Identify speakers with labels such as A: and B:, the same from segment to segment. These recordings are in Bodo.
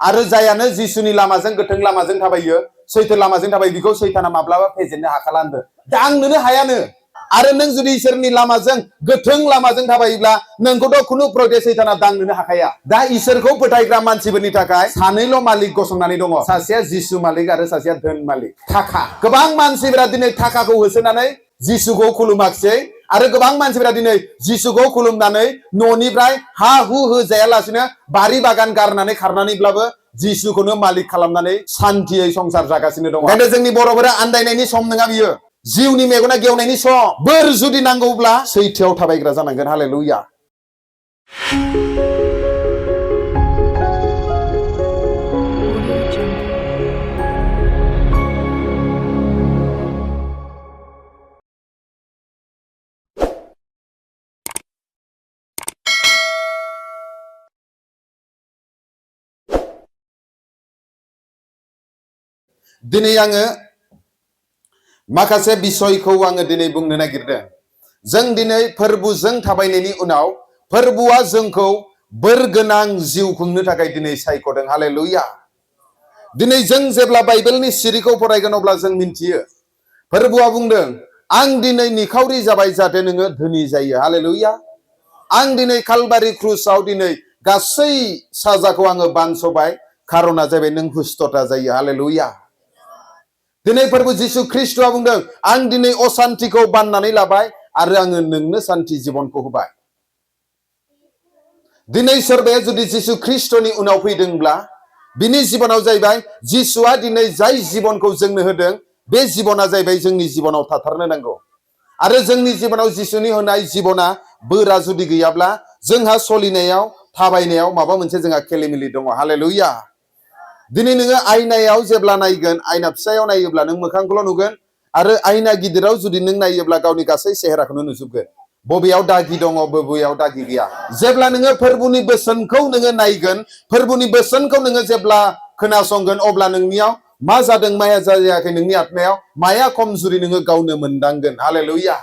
A: आरो जायानो जिसुनि लामाजों गोथों लामाजों थाबायो सैथो लामाजों थाबायो बिखौ सैताना माब्लाबा फेजेननो हाखाला होनदों दांनोनो हायानो आरो नों जुदि इसोरनि लामाजों गोथों लामाजों थाबायोब्ला नोंखौथ' खुनु प्रयते सैताना दांनोनो हाखाया दा इसोरखौ फोथायग्रा मानसिफोरनि थाखाय सानैल' मालिक गसंनानै दङ सासेया जिसु मालिक आरो सासेया धोन मालिक थाखा गोबां मानसिफोरा दिनै थाखाखौ होसोनानै जिसुखौ खुलुमाखिसै आरो गोबां मानसिफोरा दिनै जिसुखौ खुलुमनानै न'निफ्राय हा हु होजायालासिनो बारि बागान गारनानै खारनानैब्लाबो जिसुखौनो मालिक खालामनानै सान्थियै संसार जागासिनो दङ ओंखायनो जोंनि बर'फोरा आन्दायनायनि सम नङा बियो जिउनि मेगना गेवनायनि सम बोर जुदि नांगौब्ला सैथोआव थाबायग्रा जानांगोन हालेलुया दिनै आङो माखासे बिसयखौ आङो दिनै बुंनो नागिरदों जों दिनै फोरबुजों थाबायनायनि उनाव फोरबुआ जोंखौ बोर गोनां जिउ खुंनो थाखाय दिनै सायख'दों हालेलुया दिनै जों जेब्ला बाइबेलनि सिरिखौ फरायगोन अब्ला जों मिन्थियो फोरबुआ बुंदों आं दिनै निखावरि जाबाय जाहाथे नोङो धोनि जायो हालेलुया आं दिनै कालबारि क्रुसाव दिनै गासै साजाखौ आङो बानस'बाय खारना जाबाय नों हुस्थता जायो हालेलुया दिनै फोरबु जिसु ख्रिस्टआ बुंदों आं दिनै असान्तिखौ बाननानै लाबाय आरो आङो नोंनो सान्ति जिबनखौ होबाय दिनै सोरबाया जुदि जिसु ख्रिस्टनि उनाव फैदोंब्ला बिनि जिबनाव जाहैबाय जिसुआ दिनै जाय जिबनखौ जोंनो होदों बे जिबना जाहैबाय जोंनि जिबनाव थाथारनो नांगौ आरो जोंनि जिबनाव जिसुनि होनाय जिबना बोरा जुदि गैयाब्ला जोंहा सलिनायाव थाबायनायाव माबा मोनसे जोंहा केलेमेलि दङ हालेलुया दिनै नोङो आयनायाव जेब्ला नायगोन आयना फिसायाव नायोब्ला नों मोखांखौल' नुगोन आरो आयना गिदिराव जुदि नों नायोब्ला गावनि गासै सेहेराखौनो नुजोबगोन बबेयाव दागि दङ बबेयाव दागि गैया जेब्ला नोङो फोरबुनि बोसोनखौ नोङो नायगोन फोरबुनि बोसोनखौ नोङो जेब्ला खोनासंगोन अब्ला नोंनियाव मा जादों माया जायाखै नोंनि आत्मायाव माया खमजुरि नोङो गावनो मोनदांगोन हालेलुया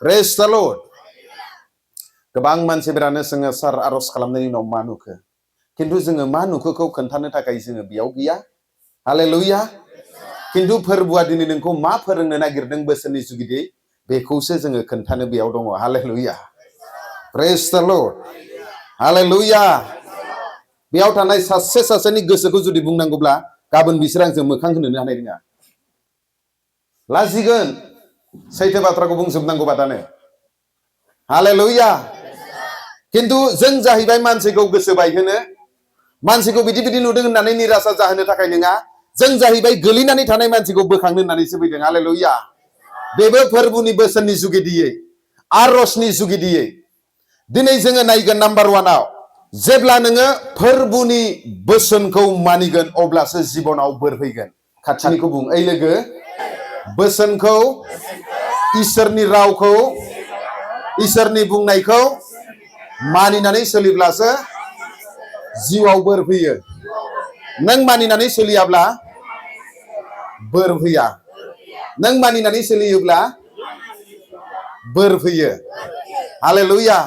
A: प्रेज द लर्ड गोबां मानसिफोरानो सोङो सार आरज खालामनायनि उनाव मा नुखो खिन्थु जोङो मा नुखोखौ खोन्थानो थाखाय जोङो बेयाव गैया हालेलुया खिन्थु फोरबुआ दिनै नोंखौ मा फोरोंनो नागिरदों बोसोननि जुगिदि बेखौसो जोङो खोन्थानो बेयाव दङ हालेलुया प्रेज द लर्ड हालेलुया बेयाव थानाय सासे सासेनि गोसोखौ जुदि बुंनांगौब्ला गाबोन बिसोर आंजों मोखां होनोनो हानाय नङा लाजिगोन सैथो बाथ्राखौ बुंजोबनांगौबा दानो हालेलुया खिन्थु जों जाहैबाय मानसिखौ गोसो बायहोनो मानसिखौ बिदि बिदि नुदों होननानै निराशा जाहोनो थाखाय नङा जों जाहैबाय गोलैनानै थानाय मानसिखौ बोखांनो होननानैसो फैदों हालेलुया बेबो फोरबुनि बोसोननि जुगिदियै आरजनि जुगिदियै दिनै जोङो नायगोन नाम्बार वानाव जेब्ला नोङो फोरबुनि बोसोनखौ मानिगोन अब्लासो जिबनाव बोर फैगोन खाथिनिखौ बुं ओइ लोगो बोसोनखौ इसोरनि रावखौ इसोरनि बुंनायखौ मानिनानै सोलिब्लासो जिउआव बोर फैयो नों मानिनानै सोलियाब्ला बोर फैया नों मानिनानै सोलियोब्ला बोर फैयो हालेलुया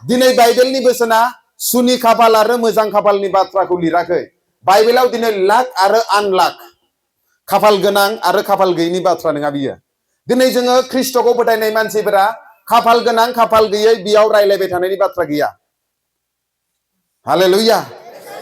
A: दिनै बाइबेलनि बोसोना सुनि खाफाल आरो मोजां खाफालनि बाथ्राखौ लिराखै बाइबेलाव दिनै लाख आरो आनलाख खाफाल गोनां आरो खाफाल गैयैनि बाथ्रा नङा बियो दिनै जोङो ख्रिस्टखौ फोथायनाय मानसिफोरा खाफाल गोनां खाफाल गैयै बेयाव रायलायबाय थानायनि बाथ्रा गैया हालेलुया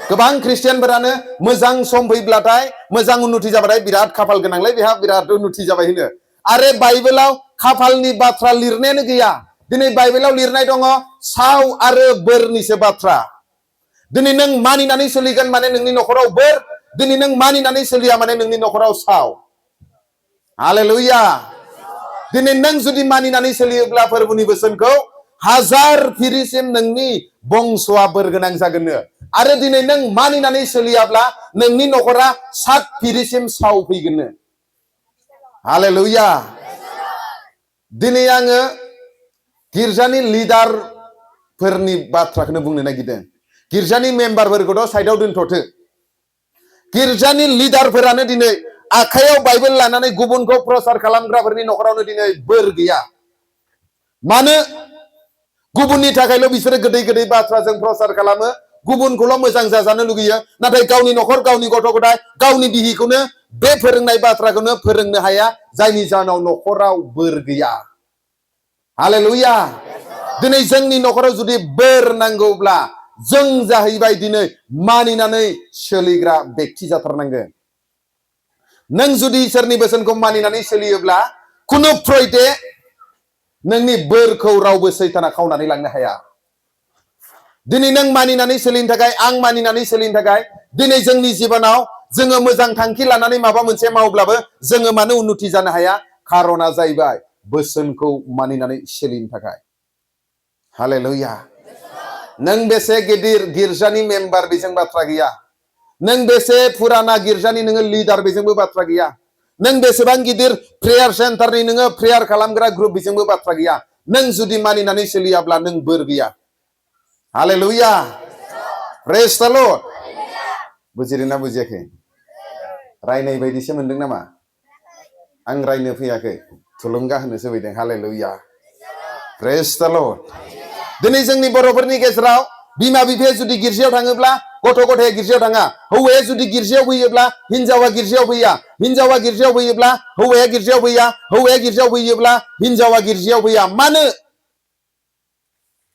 A: गोबां ख्रिस्टियानफोरानो मोजां सम फैब्लाथाय मोजां उन्नति जाबाथाय बिराद खाफाल गोनांलै बेहा बिराद उन्नति जाबाय होनो आरो बाइबेलाव खाफालनि बाथ्रा लिरनायानो गैया दिनै बाइबेलाव लिरनाय दङ साव आरो बोरनिसो बाथ्रा दिनै नों मानिनानै सोलिगोन माने नोंनि नखराव बोर दिनै नों मानिनानै सोलिया माने नोंनि नखराव साव हालेलुया दिनै नों जुदि मानिनानै सोलियोब्ला फोरबुनि बोसोनखौ हाजार फिरिसिम नोंनि बंस'आ बोर गोनां जागोननो आरो दिनै नों मानिनानै सोलियाब्ला नोंनि नखरा 7 फिरिसिम साव फैगोननो हालेलुया दिनै आङो गिर्जानि लिडारफोरनि बाथ्राखौनो बुंनो नागिरदों गिर्जानि मेम्बारफोरखौथ' साइडआव दोनथ'थो गिर्जानि लिडारफोरानो दिनै आखायाव बाइबेल लानानै गुबुनखौ प्रसार खालामग्राफोरनि नखरावनो दिनै बोर गैया मानो गुबुननि थाखायल' बिसोरो गोदै गोदै बाथ्राजों प्रसार खालामो गुबुनखौल' मोजां जाजानो लुगैयो नाथाय गावनि न'खर गावनि गथ' गथाय गावनि बिहिखौनो बे फोरोंनाय बाथ्राखौनो फोरोंनो हाया जायनि जाहोनाव न'खराव बोर गैया हालेलुया दिनै जोंनि न'खराव जुदि बोर नांगौब्ला जों जाहैबाय दिनै मानिनानै सोलिग्रा बेक्ति जाथारनांगोन नों जुदि इसोरनि बोसोनखौ मानिनानै सोलियोब्ला खुनु प्रयते नोंनि बोरखौ रावबो सैताना खावनानै लांनो हाया दिनै नों मानिनानै सोलिनो थाखाय आं मानिनानै सोलिनो थाखाय दिनै जोंनि जिबनाव जोङो मोजां थांखि लानानै माबा मोनसे मावब्लाबो जोङो मानो उन्नति जानो हाया खारना जाहैबाय बोसोनखौ मानिनानै सोलिनो थाखाय हालेलुया नों बेसे गिदिर गिर्जानि मेम्बार बेजों बाथ्रा गैया नों बेसे फुराना गिर्जानि नोङो लिडार बेजोंबो बाथ्रा गैया नों बेसेबां गिदिर प्रेयार सेन्टारनि नोङो प्रेयार खालामग्रा ग्रुप बेजोंबो बाथ्रा गैया नों जुदि मानिनानै सोलियाब्ला नों बोर गैया हालेलुया प्रेज द लर्ड बुजिदोंना बुजियाखै रायनाय बायदिसो मोनदों नामा आं रायनो फैयाखै थुलुंगा होनोसो फैदों हालेलुया प्रेज द लर्ड दिनै जोंनि बर'फोरनि गेजेराव बिमा बिफाया जुदि गिर्जायाव थाङोब्ला गथ' गथाया गिर्जायाव थाङा हौवाया जुदि गिर्जायाव फैयोब्ला हिनजावा गिर्जायाव फैया हिनजावा गिर्जायाव फैयोब्ला हौवाया गिर्जायाव फैया हौवाया गिर्जायाव फैयोब्ला हिनजावा गिर्जायाव फैया मानो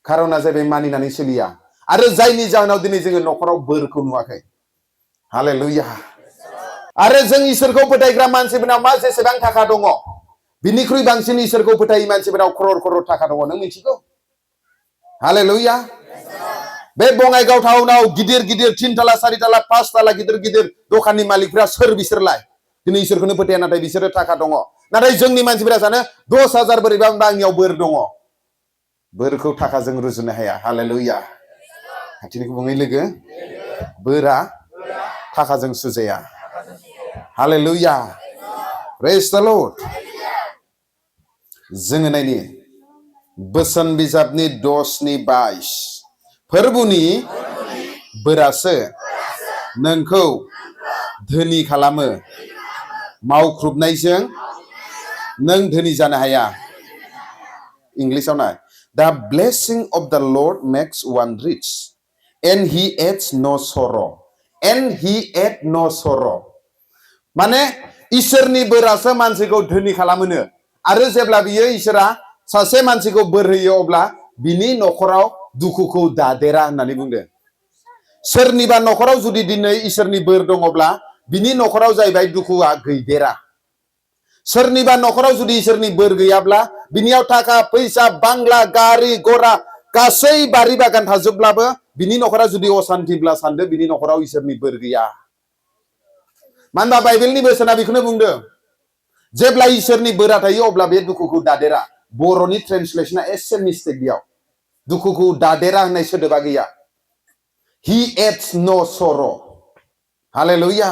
A: खारना जाहैबाय मानिनानै सोलिया आरो जायनि जाहोनाव दिनै जोङो न'खराव बोरखौ नुवाखै हालेलुया आरो जों इसोरखौ फोथायग्रा मानसिफोरनाव मा जेसेबां थाखा दङ बिनिख्रुइ बांसिन इसोरखौ फोथायै मानसिफोरनाव खरर खरर थाखा दङ नों मिथिगौ हालेलुया बे बङाइगाव टाउनाव गिदिर गिदिर 3 ताला 4 ताला 5 ताला गिदिर गिदिर दखाननि मालिकफ्रा सोर बिसोरलाय दिनै इसोरखौनो फोथाया नाथाय बिसोरो थाखा दङ नाथाय जोंनि मानसिफोरा सानो 10,000 बोरैबा आंनियाव बोर दङ बोरखौ थाखाजों रुजुनो हाया हालेलुया खाथिनिखौ बुङै लोगो बोरा थाखाजों सुजाया हालेलुया प्रेज द लर्ड जोङो नायनि बोसोन बिजाबनि 10:22 फोरबुनि बोरासो नोंखौ धोनि खालामो मावख्रुबनायजों नों धोनि जानो हाया इंलिसाव नाय The blessing of the Lord makes one rich and he adds no sorrow and he add no sorrow माने इसोरनि बोरासो मानसिखौ धोनि खालामोनो आरो जेब्ला बियो इसोरा सासे मानसिखौ बोर होयो अब्ला बिनि न'खराव दुखुखौ दादेरा होननानै बुंदों सोरनिबा न'खराव जुदि दिनै इसोरनि बोर दङब्ला बिनि न'खराव जाहैबाय दुखुआ गैदेरा सोरनिबा न'खराव जुदि इसोरनि बोर गैयाब्ला बिनियाव थाखा फैसा बांला गारि घोड़ा गासै बारि बागान थाजोबब्लाबो बिनि न'खरा जुदि असान्तिब्ला सानदो बिनि न'खराव इसोरनि बोर गैया मानो होनबा बाइबेलनि बोसोना बेखौनो बुंदों जेब्ला इसोरनि बोरा थायो अब्ला बे दुखुखौ दादेरा बर'नि ट्रेन्सलेसना एसे मिस्टेक बेयाव दुखुखौ दादेरा होननाय सोदोबा गैया He adds no sorrow hallelujah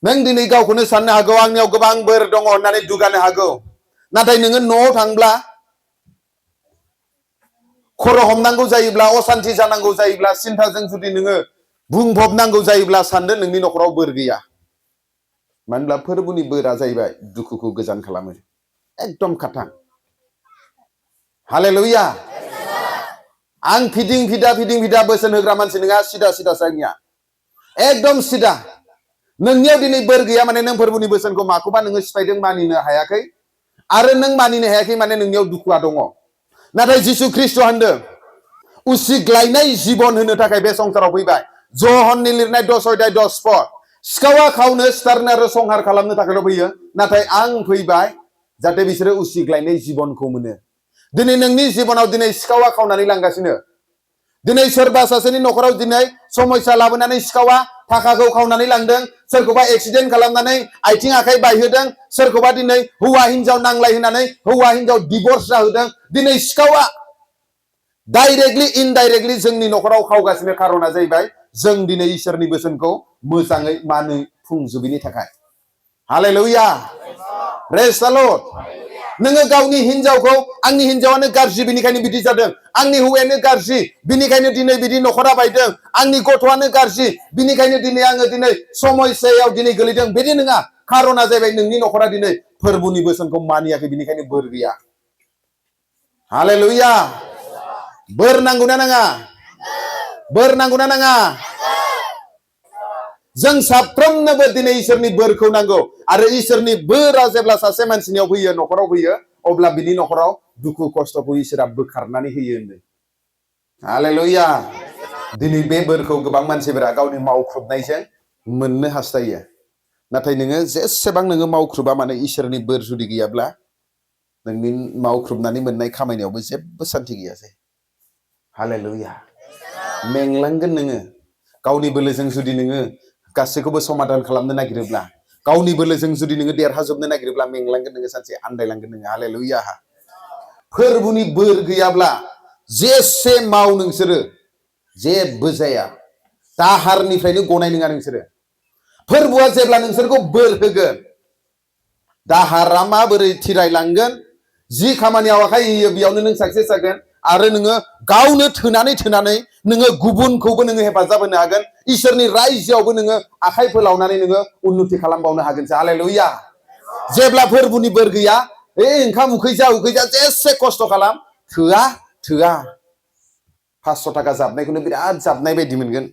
A: नों दिनै गावखौनो साननो हागौ आंनियाव गोबां बोर दङ होननानै दुगानो हागौ नाथाय नोङो न'आव थांब्ला खर' हमनांगौ जायोब्ला असान्ति जानांगौ जायोब्ला सिन्थाजों जुदि नोङो बुंफबनांगौ जायोब्ला सानदो नोंनि न'खराव बोर गैया मानो होनब्ला फोरबुनि बोरा जाहैबाय दुखुखौ गोजान खालामो एकदम खाथां हालेलुया आं फिदिं फिदा बोसोन होग्रा मानसि नङा सिदा सिदा आंनिया एकदम सिदा नोंनियाव दिनै बोर गैया माने नों फोरबुनि बोसोनखौ माखौबा नोङो सिफायदों मानिनो हायाखै आरो नों मानिनो हायाखै माने नोंनियाव दुखुआ दङ नाथाय जिसु ख्रिस्ट होनदों उसिग्लायनाय जिबन होनो थाखाय बे संसाराव फैबाय ज'हननि लिरनाय 10:10 स्पट सिखावा खावनो सिथारनो आरो संहार खालामनो थाखायल' फैयो नाथाय आं फैबाय जाहाथे बिसोरो उसिग्लायनाय जिबनखौ मोनो दिनै नोंनि जिबनाव दिनै सिखावा खावनानै लांगासिनो दिनै सोरबा सासेनि न'खराव दिनै समस्या लाबोनानै सिखावा थाखाखौ खावनानै लांदों सोरखौबा एक्सिडेन्ट खालामनानै आथिं आखाइ बायहोदों सोरखौबा दिनै हौवा हिनजाव नांलाय होनानै हौवा हिनजाव डिभर्स जाहोदों दिनै सिखावा डाइरेक्टलि इनडाइरेक्टलि जोंनि न'खराव खावगासिनो खारना जाहैबाय जों दिनै इसोरनि बोसोनखौ मोजाङै मानो फुंजोबैनि थाखाय हालेलुया प्रेज द लर्ड नोङो गावनि हिनजावखौ आंनि हिनजावानो गाज्रि बिनिखायनो बिदि जादों आंनि हौवायानो गाज्रि बिनिखायनो दिनै बिदि न'खरा बायदों आंनि गथ'आनो गाज्रि बिनिखायनो दिनै आङो दिनै समस्यायाव दिनै गोलैदों बिदि नङा खारना जाहैबाय नोंनि न'खरा दिनै फोरबुनि बोसोनखौ मानियाखै बिनिखायनो बोर गैया हालेलुया बोर नांगौना नाङा बोर नांगौना नाङा? जों साफ्रोमनोबो दिनै इसोरनि बोरखौ नांगौ आरो इसोरनि बोरा जेब्ला सासे मानसिनियाव फैयो, न'खराव फैयो, अब्ला बिनि न'खराव दुखु खस्थ'खौ इसोरा बोखारनानै होयो होनदों। हालेलुया। दिनै बे बोरखौ गोबां मानसिफोरा गावनि मावख्रुबनायजों मोननो हास्थायो। नाथाय नोङो जेसेबां नोङो मावख्रुबा मानो इसोरनि बोर जुदि गैयाब्ला नोंनि मावख्रुबनानै मोननाय खामानियावबो जेबो सान्थि गैया जायो। हालेलुया। मेंलांगोन नोङो गावनि बोलोजों जुदि नोङो गासैखौबो समाधान खालामनो नागिरोब्ला, गावनि बोलोजों जुदि नोङो देरहाजोबनो नागिरोब्ला मेंलांगोन नोङो, सानसे आन्दायलांगोन नोङो। हालेलुया। फोरबुनि बोर गैयाब्ला जेसे माव नोंसोरो जेबो जाया। दाहारनिफ्रायनो गनाय नङा नोंसोरो। फोरबुआ जेब्ला नोंसोरखौ बोर होगोन, दाहारा माबोरै थिरायलांगोन, जि खामानियाव आखाइ होयो बेयावनो नों साक्सेस जागोन आरो नोङो गावनो थोनानै नोङो गुबुनखौबो नोङो हेफाजाब होनो हागोन। इसोरनि रायजोआवबो नोङो आखाइ फोलावनानै नोङो उन्नति खालामबावनो हागोन। हालेलुया। जेब्ला फोरबुनि बोर गैया, ओंखाम उखैजा जेसे खस्थ' खालाम, थोआ। 500 थाखा जाबनायखौनो बिराद जाबनाय बायदि मोनगोन।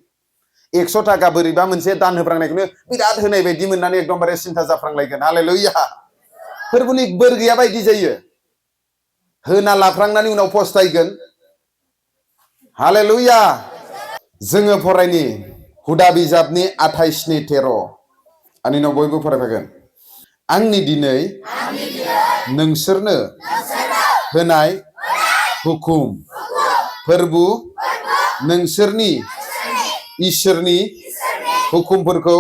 A: 100 थाखा बोरैबा मोनसे दान होफ्रांनायखौनो बिराद होनाय बायदि मोननानै एकदमबारे सिन्था जाफ्रांलायगोन। हालेलुया। फोरबुनि बोर गैया बायदि जायो। होना लाफ्रांनानै उनाव पस्तायगोन। हालेलुया। जोङो फरायनि हुदा बिजाबनि 28:13। आंनि उनाव बयबो फरायफागोन। आंनि दिनै नोंसोरनो होनाय हुकुम फोरबु नोंसोरनि इसोरनि हुकुमफोरखौ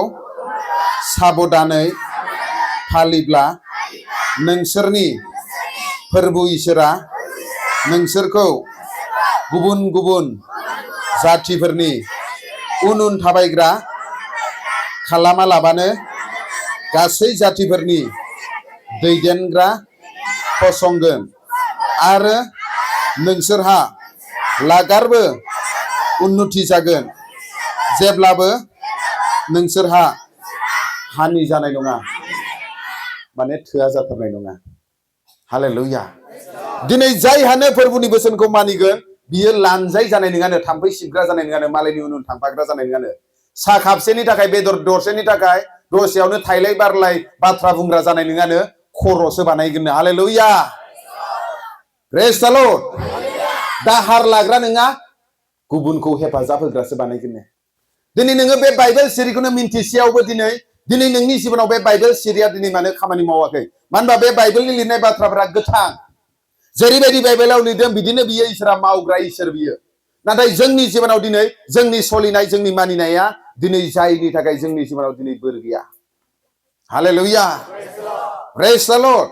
A: साबदानै फालिब्ला नोंसोरनि फोरबु इसोरा नोंसोरखौ गुबुन गुबुन जातिफोरनि उन थाबायग्रा खालामालाबानो गासै जातिफोरनि दैदेनग्रा फसंगोन आरो नोंसोरहा लागारबो उन्नति जागोन। जेब्लाबो नोंसोरहा हानि जानाय नङा, माने थोआ जाथारनाय नङा। हालेलुया। दिनै जायहानो फोरबुनि बोसोनखौ मानिगोन बियो लानजाय जानाय नङानो, थाम्फै सिबग्रा जानाय नङानो, मालायनि उन थांफाग्रा जानाय नङानो। सा खापसेनि थाखाय, बेदर दरसेनि थाखाय दसेयावनो थाइलाय बारलाय बाथ्रा बुंग्रा जानाय नङानो, खर'सो बानायगोन। हालेलुया। प्रेज द लर्ड। दाहार लाग्रा नङा, गुबुनखौ हेफाजाब होग्रासो बानायगोन। दिनै नोङो बे बाइबेल सिरिखौनो मिन्थिसेयावबो दिनै नोंनि जिबनाव बे बाइबेल सिरिया दिनै मानो खामानि मावाखै? मानो होनबा बे बाइबेलनि लिरनाय बाथ्राफोरा गोथां। जेरैबायदि बाइबेलाव लिरदों बिदिनो बियो इसोरा मावग्रा इसोर बियो। नाथाय जोंनि जिबनाव दिनै जोंनि सलिनाय, जोंनि मानिनाया दिनै जायनि थाखाय जोंनि जिबनाव दिनै बोर गैया। हालेलुया। प्रेज द लर्ड।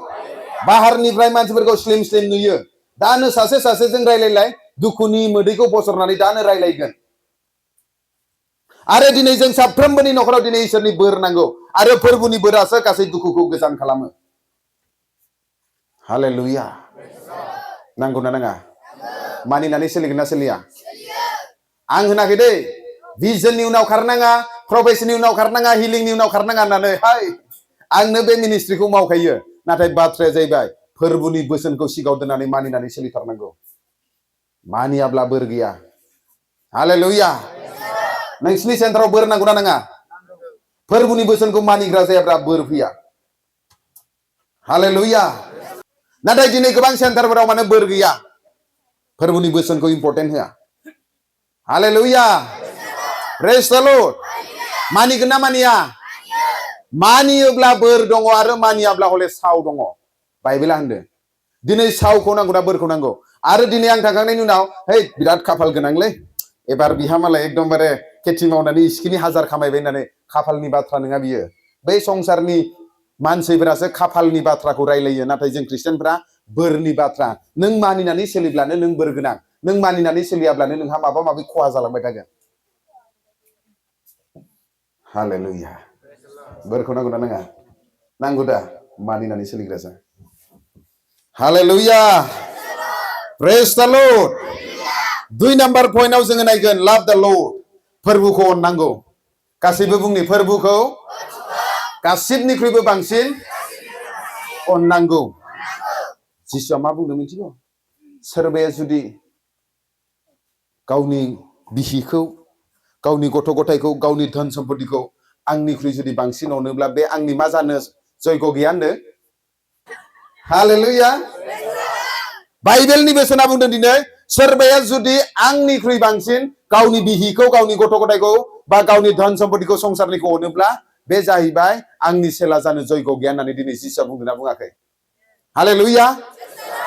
A: बाहारनिफ्राय मानसिफोरखौ स्लिम स्लिम नुयो। दानो सासेजों रायलायलाय, दुखुनि मोदैखौ बसरनानै दानो रायलायगोन। आरो दिनै जों साफ्रोमबोनि न'खराव दिनै इसोरनि बोर नांगौ आरो फोरबुनि बोरासो गासै दुखुखौ गोजान खालामो। हालेलुया। नांगौना नाङा? मानिनानै सोलिगोन ना सोलिया? आं होनाखै दै। भिजननि उनाव खारनाङा, प्रफेसननि उनाव खारनाङा, हिलिंनि उनाव खारनाङा होननानै। आंनो बे मिनिस्ट्रिखौ मावखायो। नाथाय बाथ्राया जाहैबाय फोरबुनि बोसोनखौ सिगाङाव दोननानै मानिनानै सोलिथारनांगौ। मानियाब्ला बोर गैया। हालेलुया। नोंसिनि सेन्टाराव बोर नांगौना नाङा? फोरबुनि बोसोनखौ मानिग्रा जायाब्ला बोर फैया। हालेलुया। नाथाय दिनै गोबां सेन्टारफोराव माने बोर गैया, फोरबुनि बोसोनखौ इम्पर्टेन्ट होआ। हालेलुया। प्रेज द लर्ड। मानिगोन ना मानिया? मानियोब्ला बोर दङ आरो मानियाब्ला हले साव दङ। बाइबेला होनदों। दिनै सावखौ नांगौ ना बोरखौ नांगौ? आरो दिनै आं थांखांनायनि उनाव बिराद खाफाल गोनांलै, एबार बिहा मालाय एकदमबारे खेथि मावनानै इस्किनि हाजार खामायबाय होननानै। खाफालनि बाथ्रा नङा बियो। बै संसारनि मानसिफोरासो खाफालनि बाथ्राखौ रायलायो, नाथाय जों ख्रिस्टियानफ्रा बोरनि बाथ्रा। नों मानिनानै सोलिब्लानो नों बोर गोनां, नों मानिनानै सोलियाब्लानो नोंहा माबा माबि खहा जालांबाय थागोन। हालेलुया। बोरखौ नांगौना नाङा? नांगौ दा? मानिनानै सोलिग्राजों। हालेलुया। प्रेज द लर्ड। 2 नाम्बार पइन्टआव जोङो नायगोन लाभ द लर्ड। फोरबुखौ अननांगौ। गासैबो बुंनि फोरबुखौ गासिबनिख्रुइबो बांसिन अननांगौ। जिसुआ मा बुंदों मिथिगौ? सोरबाया जुदि गावनि बिहिखौ गावनि गथ' गथायखौ गावनि धोन सम्पतिखौ आंनिख्रुइ जुदि बांसिन अनोब्ला बे आंनि मा जानो जयग' गैया होनदों हालेलुया बाइबेलनि बोसोना बुंदों दिनै सोरबाया जुदि आंनिख्रुइ बांसिन गावनि बिहिखौ गावनि गथ' गथायखौ बा गावनि धन सम्पतिखौ संसारनिखौ अनोब्ला बे जाहैबाय आंनि सेला जानो जयग' गैया होननानै दिनै जिसुआ बुंदोंना बुङाखै हालेलुया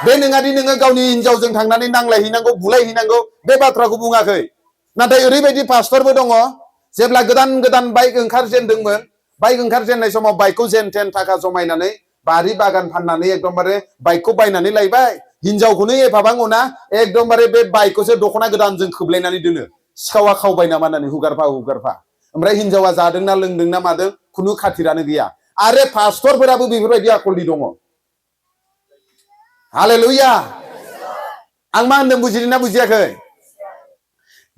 A: बे नङादि नोङो गावनि हिनजावजों थांनानै नांलायहैनांगौ बुलायहैनांगौ बे बाथ्राखौ बुङाखै नाथाय ओरैबायदि पास्टरबो दङ जेब्ला गोदान गोदान बाइक ओंखारजेनदोंमोन बाइक ओंखारजेननाय समाव बाइकखौ जेन थेन थाखा जमायनानै बारि बागान फाननानै एकदमबारे बाइकखौ बायनानै लायबाय हिनजावखौनो एफाबां अना एकदमबारे बे बाइकखौसो दख'ना गोदानजों खोबलायनानै दोनो सिखावा खावबाय नामा होननानै हुगारफा ओमफ्राय हिनजावा जादोंना लोंदोंना मादों खुनु खाथिरानो गैया आरो पास्टरफोराबो बेफोरबायदि आखलनि दङ हालेलुया आं मा होनदों बुजिदोंना बुजियाखै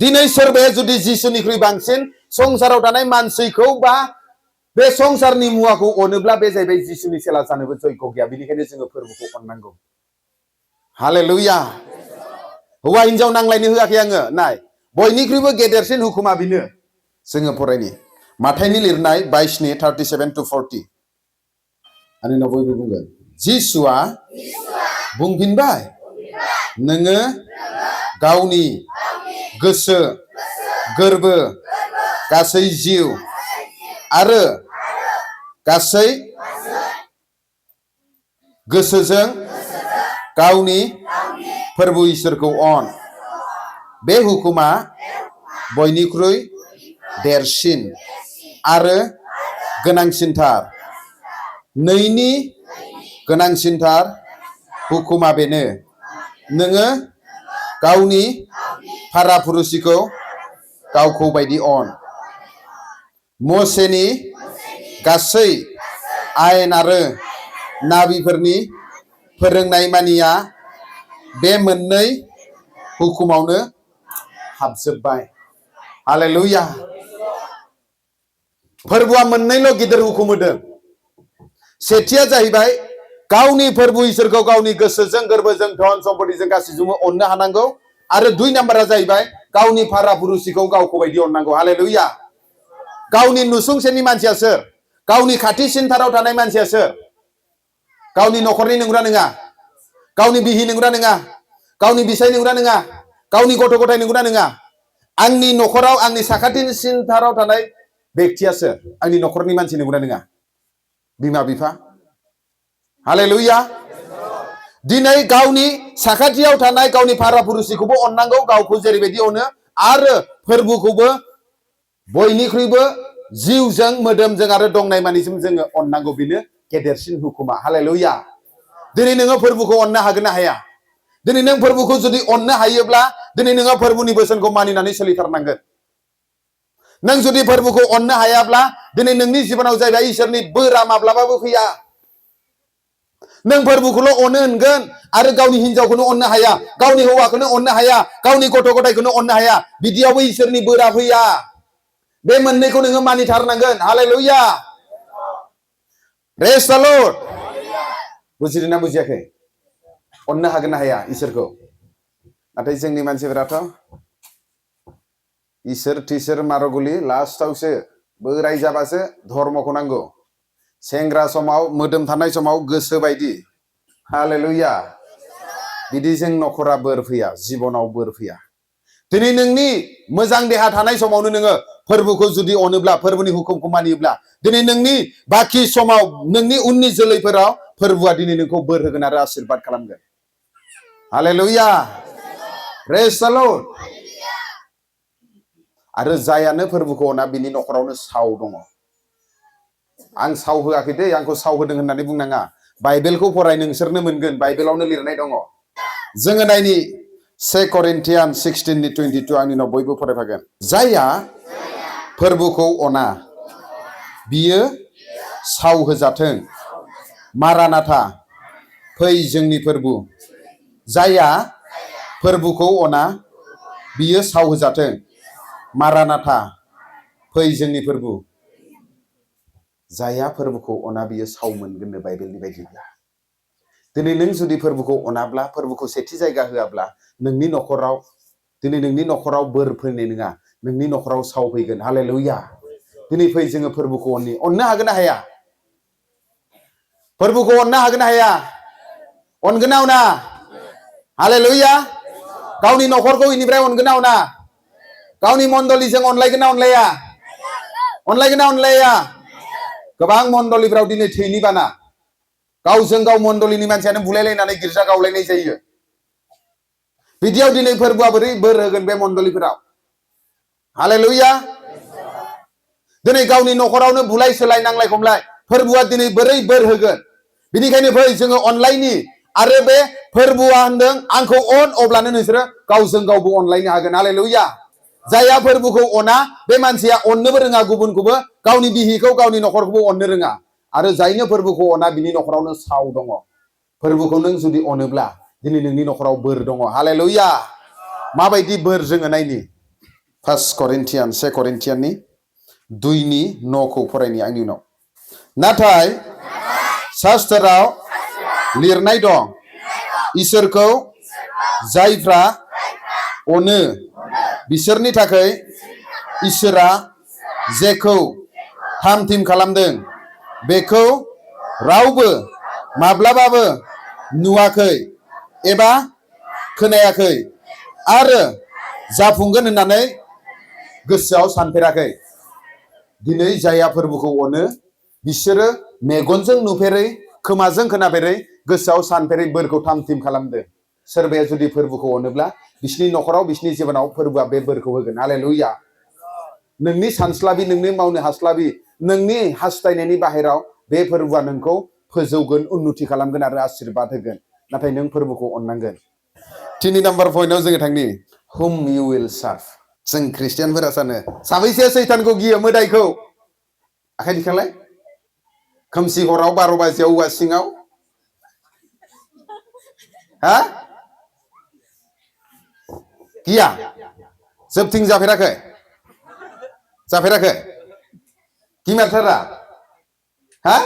A: दिनै सोरबाया जुदि जिसुनिख्रुइ बांसिन संसाराव थानाय मानसिखौ बा बे संसारनि मुवाखौ अनोब्ला बे जाहैबाय जिसुनि सेला जानोबो जयग' गैया बेनिखायनो जोङो फोरबोखौ अननांगौ हालेलुया हौवा हिनजाव नांलायनो होआखै आङो नाय बयनिख्रुइबो गेदेरसिन हुकुमा बेनो जोङो फरायनि माथाइनि लिरनाय 22:37-40 आंनि उनाव बयबो बुंगोन जिसुआ बुंफिनबाय नोङो गावनि गोसो गोरबो गासै जिउ आरो गासै गोसोजों गावनि फोरबो इसोरखौ अन बे हुकुमा बयनिख्रुइ देरसिन आरो गोनांसिनथार नैनि गोनांसिनथार हुकुमा बेनो नोङो गावनि फारा फुरुसिखौ गावखौ बायदि अन मोसेनि गासै आयेन आरो नाबिफोरनि फोरोंनाय मानिया बे मोननै हुकुमावनो हाबजोबबाय हालेलुया फोरबोआ मोननैल' गिदिर हुकुम होदों सेथिया जाहैबाय गावनि फोरबो इसोरखौ गावनि गोसोजों गोरबोजों धन सम्पतिजों गासैजोंबो अननो हानांगौ आरो 2 नाम्बारा जाहैबाय गावनि फारा फुरुसिखौ गावखौ बायदि अननांगौ हालेलुया गावनि नुसुंसेनि मानसिया सोर गावनि खाथिसिनथाराव थानाय मानसिया सोर गावनि न'खरनि नंगौना नङा गावनि बिहि नंगौना नङा गावनि बिसाय नंगौना नङा गावनि गथ' गथाय नंगौना नङा आंनि न'खराव आंनि साखाथिसिनथाराव थानाय बेक्तिया सोर आंनि न'खरनि मानसि नंगौना नङा बिमा बिफा हालेलुया दिनै गावनि साखाथियाव थानाय गावनि फारा फुरुसिखौबो अननांगौ गावखौ जेरैबायदि अनो आरो फोरबोखौबो बयनिख्रुइबो जिउजों मोदोमजों आरो दंनाय मानिसिम जोङो अननांगौ बेनो गेदेरसिन हुकुमा हालेलुया दिनै नोङो फोरबोखौ अननो हागोन ना हाया दिनै नों फोरबोखौ जुदि अननो हायोब्ला दिनै नोङो फोरबोनि बोसोनखौ मानिनानै सोलिथारनांगोन नों जुदि फोरबोखौ अननो हायाब्ला दिनै नोंनि जिबनाव जाहैबाय इसोरनि बोरा माब्लाबाबो फैया नों फोरबोखौल' अनो होनगोन आरो गावनि हिनजावखौनो अननो हाया गावनि हौवाखौनो अननो हाया गावनि गथ' गथायखौनो अननो हाया बिदियावबो इसोरनि बोरा फैया बे मोननैखौ नोङो मानिथारनांगोन हालेलुया प्रेज द लर्ड बुजिदोंना बुजियाखै अननो हागोन ना हाया इसोरखौ नाथाय जोंनि मानसिफोराथ' इसोर टिसोर मारगुलि लास्टावसो बोराय जाबासो धर्मखौ नांगौ सेंग्रा समाव मोदोम थानाय समाव गोसो बायदि हालेलुया बिदिजों न'खरा बोर फैया जिबनाव बोर फैया दिनै नोंनि मोजां देहा थानाय समावनो नोङो फोरबोखौ जुदि अनोब्ला फोरबोनि हुकुमखौ मानियोब्ला दिनै नोंनि बाखि समाव नोंनि उननि जोलैफोराव फोरबोआ दिनै नोंखौ बोर होगोन आरो आशीर्बाद खालामगोन हालेलुया प्रेज द लर्ड आरो जायानो फोरबोखौ अना बिनि न'खरावनो साव दङ आं साव होआखै दै आंखौ साव होदों होननानै बुंनाङा बाइबेलखौ फराय नोंसोरनो मोनगोन बाइबेलावनो लिरनाय दङ जोङो नायनि 2 Corinthians 16:22 आंनि उनाव बयबो फरायफागोन जायहा फोरबोखौ अना बियो साव होजाथों मारानाथा फै जोंनि फोरबो जायहा फोरबोखौ अना बियो साव होजाथों मारानाथा फै जोंनि फोरबो जायहा फोरबोखौ अना बियो साव मोनगोननो बाइबेलनि बायदिब्ला दिनै नों जुदि फोरबोखौ अनाब्ला फोरबोखौ सेथि जायगा होआब्ला नोंनि न'खराव दिनै नोंनि न'खराव बोर फैनाय नङा, नोंनि न'खराव साव फैगोन। हालेलुया। दिनै फै जोङो फोरबोखौ अननो हागोन ना हाया? फोरबोखौ अननो हागोन ना हाया? अनगोन ना अना? हालेलुया। गावनि न'खरखौ इनिफ्राय अनगोन ना अना? गावनि मण्डलीजों अनलायगोन ना अनलाया? अनलायगोन ना अनलाया? गोबां मण्डलीफ्राव दिनै थैनि बाना, गावजों गाव मण्डलीनि मानसियानो बुलायलायनानै गिर्जा गावलायनाय जायो। बिदियाव दिनै फोरबोआ बोरै बोर होगोन बे मण्डलीफोराव? हालेलुया। दिनै गावनि न'खरावनो बुलाय सोलाय नांलाय खमलाय, फोरबोआ दिनै बोरै बोर होगोन? बिनिखायनो फै जोङो अनलायनि। आरो बे फोरबोआ होनदों आंखौ अन, अब्लानो नोंसोरो गावजों गावबो अनलायनो हागोन। हालेलुया। जायहा फोरबोखौ अना बे मानसिया अननोबो रोङा गुबुनखौबो, गावनि बिहिखौ गावनि न'खरखौबो अननो रोङा। आरो जायनो फोरबोखौ अना बिनि न'खरावनो साव दङ। फोरबोखौ नों जुदि अनोब्ला दिनै नोंनि न'खराव बोर दङ। हालेलुया। माबायदि बोर जोङो नायनि। 2 करिन्थियाननि 2:9 फरायनि आंनि उनाव। नाथाय शास्त्राव लिरनाय दं, इसोरखौ जायफ्रा अनो बिसोरनि थाखाय इसोरा जेखौ थाम थिम खालामदों बेखौ रावबो माब्लाबाबो नुवाखै एबा खोनायाखै आरो जाफुंगोन होननानै गोसोआव सानफेराखै। दिनै जायहा फोरबोखौ अनो बिसोरो मेगनजों नुफेरै, खोमाजों खोनाफेरै, गोसोआव सानफेरै बोरखौ थाम थिम खालामदों। सोरबाया जुदि फोरबोखौ अनोब्ला बिसिनि न'खराव, बिसिनि जिबनाव फोरबोआ बे बोरखौ होगोन। हालेलुया। नोंनि सानस्लाबि, नोंनि मावनो हास्लाबि, नोंनि हास्थायनायनि बाहेराव बे फोरबोआ नोंखौ फोजौगोन, उन्नति खालामगोन आरो आशीर्बाद होगोन। नाथाय नों फोरबोखौ अननांगोन। 3 नाम्बार पइन्टआव जोङो थांनि। हुम इउ विल सार्भ। जों ख्रिस्टियानफोरा सानो साबैसे सैतानखौ गियो, मोदायखौ? आखाइ दिखांलाय। खोमसि हराव 12 बाजियाव औवा सिङाव। हा? गिया? जोबथिं जाफेराखै? जाफेराखै? गिमारथारा? हा?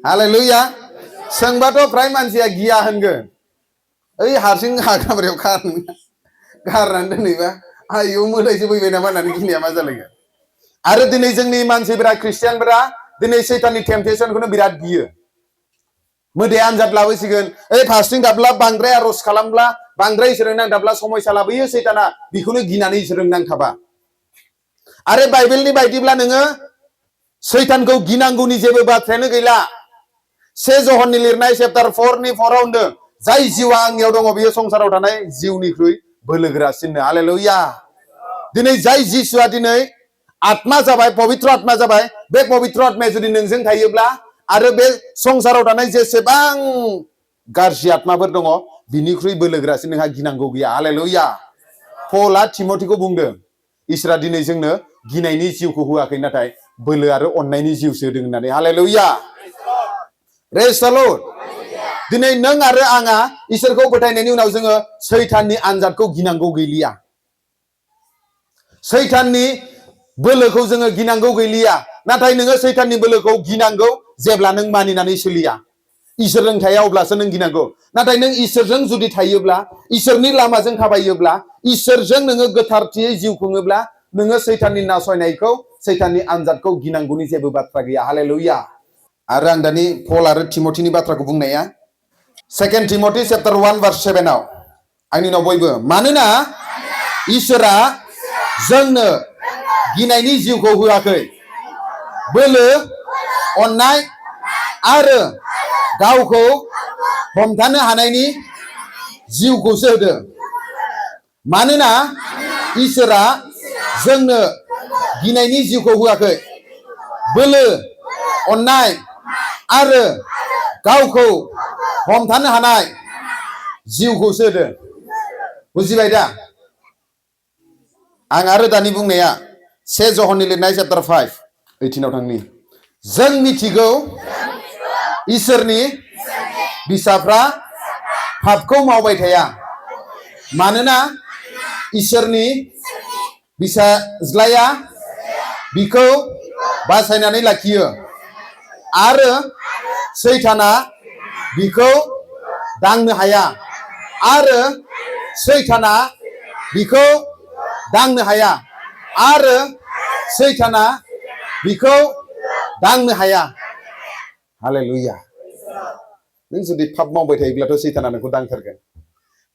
A: हालेलुया। सोंबाथ' फ्राय मानसिया गिया होनगोन। ओइ हारसिं हाग्राबारियाव गारनानै दोनैबा आयौ मोदायसो फैबाय नामा होननानै गिनाया मा जालायगोन? आरो दिनै जोंनि मानसिफोरा, ख्रिस्टियानफोरा दिनै सैताननि टेम्पटेसनखौनो बिराद गियो। मोदाया आनजाद लाबोसिगोन। ओइ फास्टिं दाब्ला, बांद्राय आर'ज खालामब्ला, बांद्राय इसोरजों नांथाब्ला समयसा लाबोयो सैताना। बेखौनो गिनानै इसोरजों नांथाबा। आरो बाइबेलनि बायदिब्ला नोङो सैतानखौ गिनांगौनि जेबो बाथ्रायानो गैला। 1 जहननि लिरनाय चेप्टार 4:4 होनदों, जाय जिउआ आंनियाव दङ बेयो संसाराव थानाय जिउनिख्रुइ बोलोगोरासिननो। हालेलुया। दिनै जाय जिसुआ दिनै आत्मा जाबाय, पबित्र आत्मा जाबाय, बे पबित्र आत्माया जुदि नोंजों थायोब्ला आरो बे संसाराव थानाय जेसेबां गाज्रि आत्माफोर दङ बिनिख्रुइ बोलोगोरासिन नोंहा गिनांगौ गैया। हालेलुया। पलआ तिमथिखौ बुंदों, इसोरा दिनै जोंनो गिनायनि जिउखौ होआखै, नाथाय बोलो आरो अननायनि जिउसो होदों होननानै। हालेलुया। प्रेज द लर्ड। दिनै नों आरो आंहा इसोरखौ फोथायनायनि उनाव जोङो सैताननि आनजादखौ गिनांगौ गैलिया। सैताननि बोलोखौ जोङो गिनांगौ गैलिया। नाथाय नोङो सैताननि बोलोखौ गिनांगौ जेब्ला नों मानिनानै सोलिया। इसोरजों थाया अब्लासो नों गिनांगौ। नाथाय नों इसोरजों जुदि थायोब्ला, इसोरनि लामाजों थाबायोब्ला, इसोरजों नोङो गोथारथियै जिउ खुङोब्ला, नोङो सैताननि नासयनायखौ, सैताननि आनजादखौ गिनांगौनि जेबो बाथ्रा गैया। हालेलुया। आरो आं दानि पल आरो तिमथिनि बाथ्राखौ बुंनाया 2 तिमथि चेप्टार 1:7 आंनि उनाव बयबो। मानोना इसोरा जोंनो गिनायनि जिउखौ होआखै, बोलो, अननाय आरो गावखौ हमथानो हानायनि जिउखौसो होदों। मानोना इसोरा जोंनो गिनायनि जिउखौ होआखै, बोलो, अननाय आरो गावखौ हमथानो हानाय जिउखौसो होदों। बुजिबाय दा? आं आरो दानि बुंनाया 1 जहननि लिरनाय चेप्टार 5:18 थांनि। जों मिथिगौ इसोरनि फिसाफ्रा पापखौ मावबाय थाया, मानोना इसोरनि फिसाज्लाया बिखौ बासायनानै लाखियो आरो सैताना बिखौ दांनो हाया। आरो सैताना बिखौ दांनो हाया आरो सैताना बिखौ दांनो हाया हालेलुया नों जुदि पाप मावबाय थायोब्लाथ' सैताना नोंखौ दांथारगोन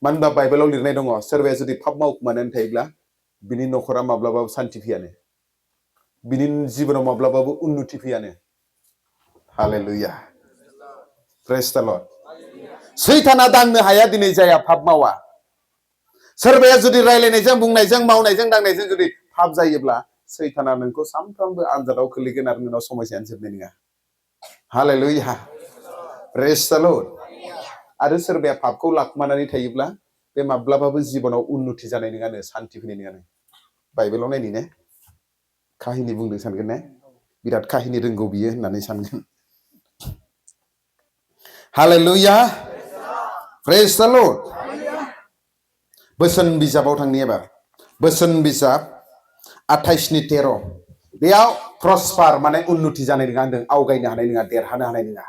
A: मानो होनबा बाइबेलाव लिरनाय दङ सोरबाया जुदि पाप मावखुमानानै थायोब्ला बिनि न'खरा माब्लाबाबो सान्थि फैयानो बिनि जिबनाव माब्लाबाबो उन्नति फैयानो हालेलुया प्रेज द लर्ड सैताना दांनो हाया दिनै जाया पाप मावा सोरबाया जुदि रायलायनायजों बुंनायजों मावनायजों दांनायजों जुदि पाप जायोब्ला सैताना नोंखौ सानफ्रामबो आनजादाव खोलैगोन आरो नोंनाव समस्यानो जोबनाय नङा हालेलुया प्रेज द लर्ड आरो सोरबाया पापखौ लाखुमानानै थायोब्ला बे माब्लाबाबो जिबनाव उन्नति जानाय नङानो सान्थि फैनाय नङानो बाइबेलाव नायनि ने काहिनि बुंदों सानगोन ने बिराद काहिनि रोंगौ बियो होननानै सानगोन हालेलुया प्रेज द लर्ड बोसोन बिजाबाव थांनि एबार बोसोन बिजाब 28:13 बेयाव प्रस्पार माने उन्नति जानाय नङा होनदों आवगायनो हानाय नङा देरहानो हानाय नङा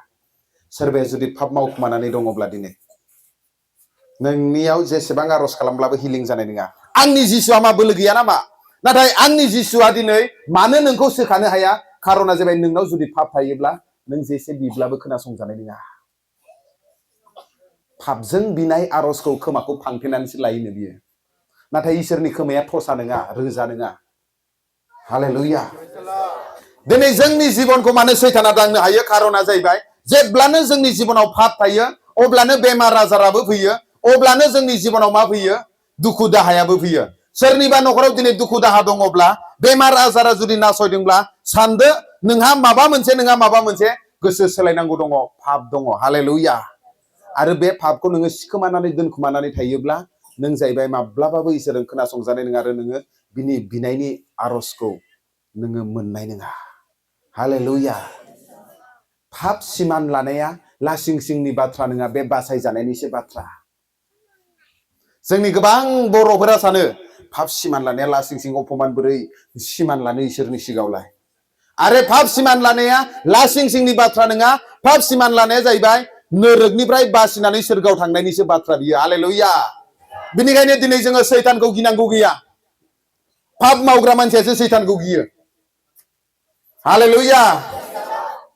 A: सोरबाया जुदि पाप मावखुमानानै दङब्ला दिनै नोंनियाव जेसेबां आरज खालामब्लाबो हिलिं जानाय नङा आंनि जिसुआ मा बोलो गैया नामा नाथाय आंनि जिसुआ दिनै मानो नोंखौ सोखानो हाया खारना जाबाय नोंनाव जुदि पाप थायोब्ला नों जेसे बिब्लाबो खोनासंजानाय नङा पापजों बिनाय आरजखौ खोमाखौ फांथेनानैसो लायोनो बियो नाथाय इसोरनि खोमाया थसा नङा रोजा नङा हालेलुया दिनै जोंनि जिबनखौ मानो सैताना दांनो हायो खारना जाहैबाय जेब्लानो जोंनि जिबनाव पाप थायो अब्लानो बेमार आजाराबो फैयो अब्लानो जोंनि जिबनाव मा फैयो दुखु दाहायाबो फैयो सोरनिबा नखराव दिनै दुखु दाहा दङब्ला बेमार आजारा जुदि नासयदोंब्ला सानदो नोंहा माबा मोनसे गोसो सोलायनांगौ दङ पाप दङ हालेलुया आरो बे पापखौ नोङो सिखोमानानै दोनखुमानानै थायोब्ला नों जाहैबाय माब्लाबाबो इसोरजों खोनासंजानाय नङा आरो नोङो बिनि बिनायनि आरजखौ नोङो मोननाय नङा हालेलुया पाप सिमान लानाया लासिं सिंनि बाथ्रा नङा बे बासायजानायनिसो बाथ्रा जोंनि गोबां बर'फोरा सानो पाप सिमान लानाया लासिं सिं अपमान बोरै सिमान लानो इसोरनि सिगाङावलाय आरो पाप सिमान लानाया लासिं सिंनि बाथ्रा नङा पाप सिमान लानाया जाहैबाय नोरोगनिफ्राय बासिनानै सोरगोआव थांनायनिसो बाथ्रा बियो हालेलुया बिनिखायनो दिनै जोङो सैतानखौ गिनांगौ गैया पाप मावग्रा मानसियासो सैतानखौ गियो हालेलुया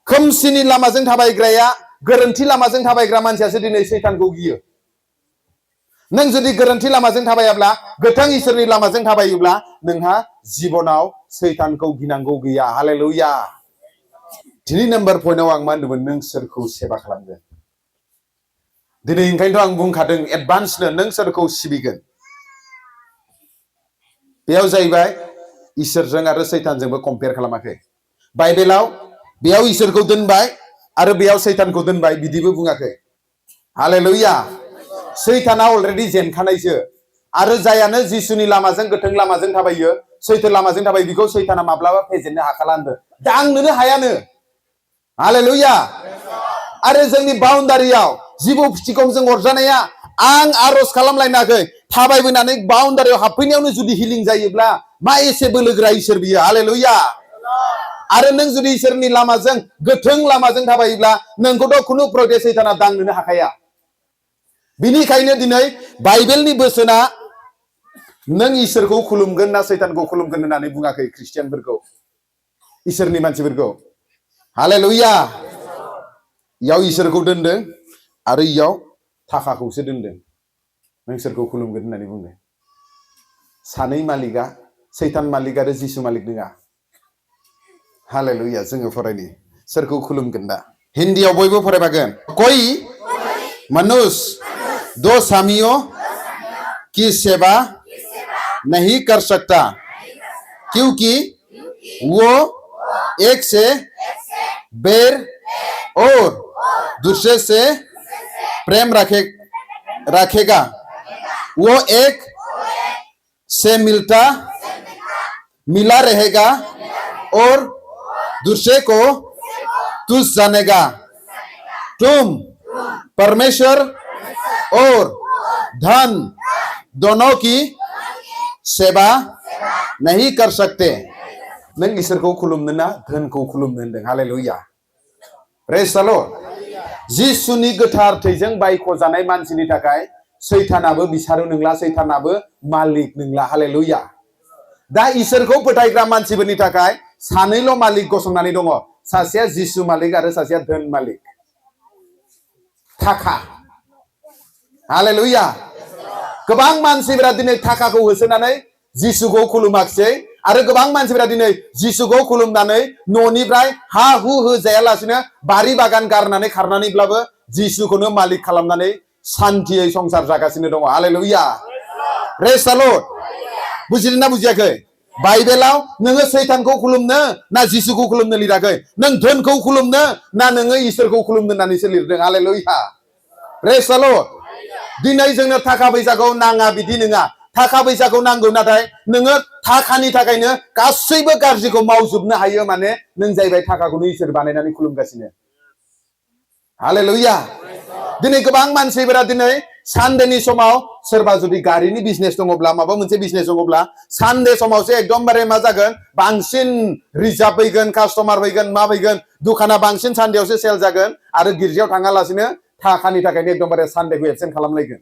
A: खोमसिनि लामाजों थाबायग्राया गोरोन्थि लामाजों थाबायग्रा मानसियासो दिनै सैतानखौ गियो नों जुदि गोरोन्थि लामाजों थाबायाब्ला गोथां इसोरनि लामाजों थाबायोब्ला नोंहा जिबनाव सैतानखौ गिनांगौ गैया हालेलुया 3 नम्बर पइन्टआव आं मा होनदोंमोन नों सोरखौ सेबा खालामगोन दिनै ओंखायनोथ' आं बुंखादों एडभान्सनो नों सोरखौ सिबिगोन बेयाव जाहैबाय इसोरजों आरो सैतानजोंबो कम्पेयार खालामाखै बाइबेलाव बेयाव इसोरखौ दोनबाय आरो बेयाव सैतानखौ दोनबाय बिदिबो बुङाखै हालेलुया सैताना अलरेडि जेनखानायसो आरो जायानो जिसुनि लामाजों गोथों लामाजों थाबायो सैथो लामाजों थाबायो बिखौ सैताना माब्लाबा फेजेननो हाखाला होनदों दांनोनो हायानो हालेलुया आरो जोंनि बाउन्डारियाव जिबौ फिथिखौजों अरजानाया आं आरज खालामलायनाखै थाबायबोनानै बाउन्डारियाव हाबफैनायावनो जुदि हिलिं जायोब्ला मा एसे बोलोग्रा इसोर बियो हालेलुया आरो नों जुदि इसोरनि लामाजों गोथों लामाजों थाबायोब्ला नोंखौथ' खुनु प्रटे सैताना दांनोनो हाखाया बिनिखायनो दिनै बाइबेलनि बोसोना नों इसोरखौ खुलुमगोन ना सैतानखौ खुलुमगोन होननानै बुङाखै ख्रिस्टियानफोरखौ इसोरनि मानसिफोरखौ हालेलुया इयाव इसोरखौ दोनदों आरो इयाव थाखाखौसो दोनदों नों सोरखौ खुलुमगोन होननानै बुंदों सानै मालिकआ सैतान मालिक आरो जिसु मालिक नङा हालेलुया जोङो फरायनि सोरखौ खुलुमगोन दा हिन्दीयाव बयबो फरायबागोन कोई मनुष्य 2 स्वामियों की सेवा नहीं कर सकता क्योंकि वो एक से बैर और दूसरे से प्रेम रखेगा वो एक से मिला रहेगा और दूसरे को तुझ जानेगा तुम परमेश्वर और धन दोनों की सेवा नहीं कर सकते नों इसोरखौ खुलुमनो ना धोनखौ खुलुमनो होनदों हालेलुया प्रेज द लर्ड जिसुनि गोथार थैजों बायख' जानाय मानसिनि थाखाय सैतानाबो बिसारु नंला, सैतानाबो मालिक नंला। हालेलुया। दा इसोरखौ फोथायग्रा मानसिफोरनि थाखाय सानैल' मालिक गसंनानै दङ। सासेया जिसु मालिक आरो सासेया धोन मालिक, थाखा। हालेलुया। गोबां मानसिफोरा दिनै थाखाखौ होसोनानै जिसुखौ खुलुमाखिसै आरो गोबां मानसिफोरा दिनै जिसुखौ खुलुमनानै न'निफ्राय हा हु होजायालासिनो बारि बागान गारनानै खारनानैब्लाबो जिसुखौनो मालिक खालामनानै सान्थियै संसार जागासिनो दङ। हालेलुया। प्रेज द लर्ड। बुजिदोंना बुजियाखै? बाइबेलाव नोङो सैतानखौ खुलुमनो ना जिसुखौ खुलुमनो लिराखै? नों धोनखौ खुलुमनो ना नोङो इसोरखौ खुलुमनो होननानैसो लिरदों। हालेलुया। प्रेज द लर्ड। दिनै जोंनो थाखा फैसाखौ नाङा बिदि नङा। थाखा फैसाखौ नांगौ, नाथाय नोङो थाखानि थाखायनो गासैबो गाज्रिखौ मावजोबनो हायो। माने नों जाहैबाय थाखाखौनो इसोर बानायनानै खुलुमगासिनो। हालेलुया। दिनै गोबां मानसिफोरा दिनै सानदेनि समाव सोरबा जुदि गारिनि बिजनेस दङब्ला, माबा मोनसे बिजनेस दङब्ला, सानदे समावसो एकदमबारे मा जागोन, बांसिन रिजार्भ फैगोन, कास्टमार फैगोन, मा फैगोन, दखाना बांसिन सानदेयावसो सेल जागोन आरो गिर्जायाव थाङालासिनो थाखानि थाखायनो एकदमबारे सानदेखौ एबसेन्ट खालामलायगोन।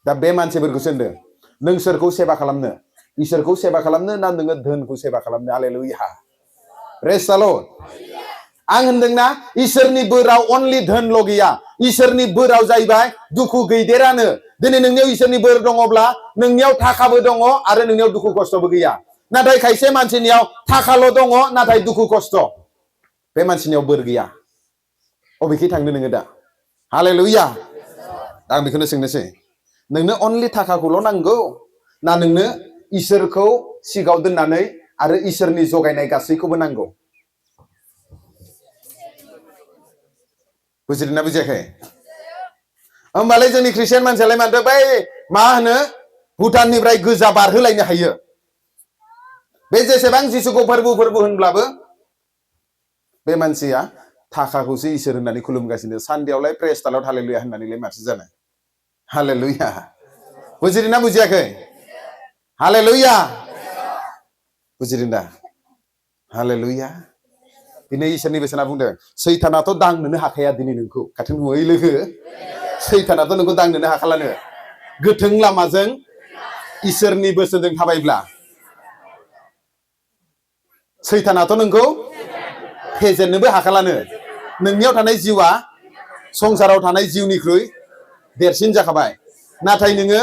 A: दा बे मानसिफोरखौसो होनदों, नों सोरखौ सेबा खालामनो? इसोरखौ सेबा खालामनो ना नोङो धोनखौ सेबा खालामनो? हालेलुया। प्रेज द लर्ड। आं होनदोंना इसोरनि बोराव अनलि धोनल' गैया, इसोरनि बोराव जाहैबाय दुखु गैदेरानो। दिनै नोंनियाव इसोरनि बोर दङब्ला नोंनियाव थाखाबो दङ आरो नोंनियाव दुखु खस्थ'बो गैया। नाथाय खायसे मानसिनियाव थाखाल' दङ नाथाय दुखु खस्थ', बे मानसिनियाव बोर गैया। अबेखै थांदो नोङो दा? हालेलुया। आं बेखौनो सोंनोसै, नोंनो अनलि थाखाखौल' नांगौ ना नोंनो इसोरखौ सिगाङाव दोननानै आरो इसोरनि जगायनाय गासैखौबो नांगौ? बुजिदोंना बुजियाखै? होमबालाय जोंनि ख्रिस्टियान मानसियालाय माथो बै मा होनो भुटाननिफ्राय गोजा बारहोलायनो हायो। बे जेसेबां जिसुखौ फोरबो होनब्लाबो बे मानसिया थाखाखौसो इसोर होननानै खुलुमगासिनो। सानदेयावलाय प्रेस तालाव हालेलुया होननानैलाय माथो जानो? हालेलुया। बुजिदोंना बुजियाखै? हालेलुया। बुजिदों दा? हालेलुया। दिनै इसोरनि बेसेना बुंदों, सैतानाथ' दांनोनो हाखाया दिनै नोंखौ। खाथिं बुङै लोगो, सैतानाथ' नोंखौ दांनोनो हाखालानो। गोथों लामाजों इसोरनि बोसोनजों थाबायब्ला सैतानाथ' नोंखौ फेजेननोबो हाखालानो। नोंनियाव थानाय जिउआ संसाराव थानाय जिउनिख्रुइ देरसिन जाखाबाय। नाथाय नोङो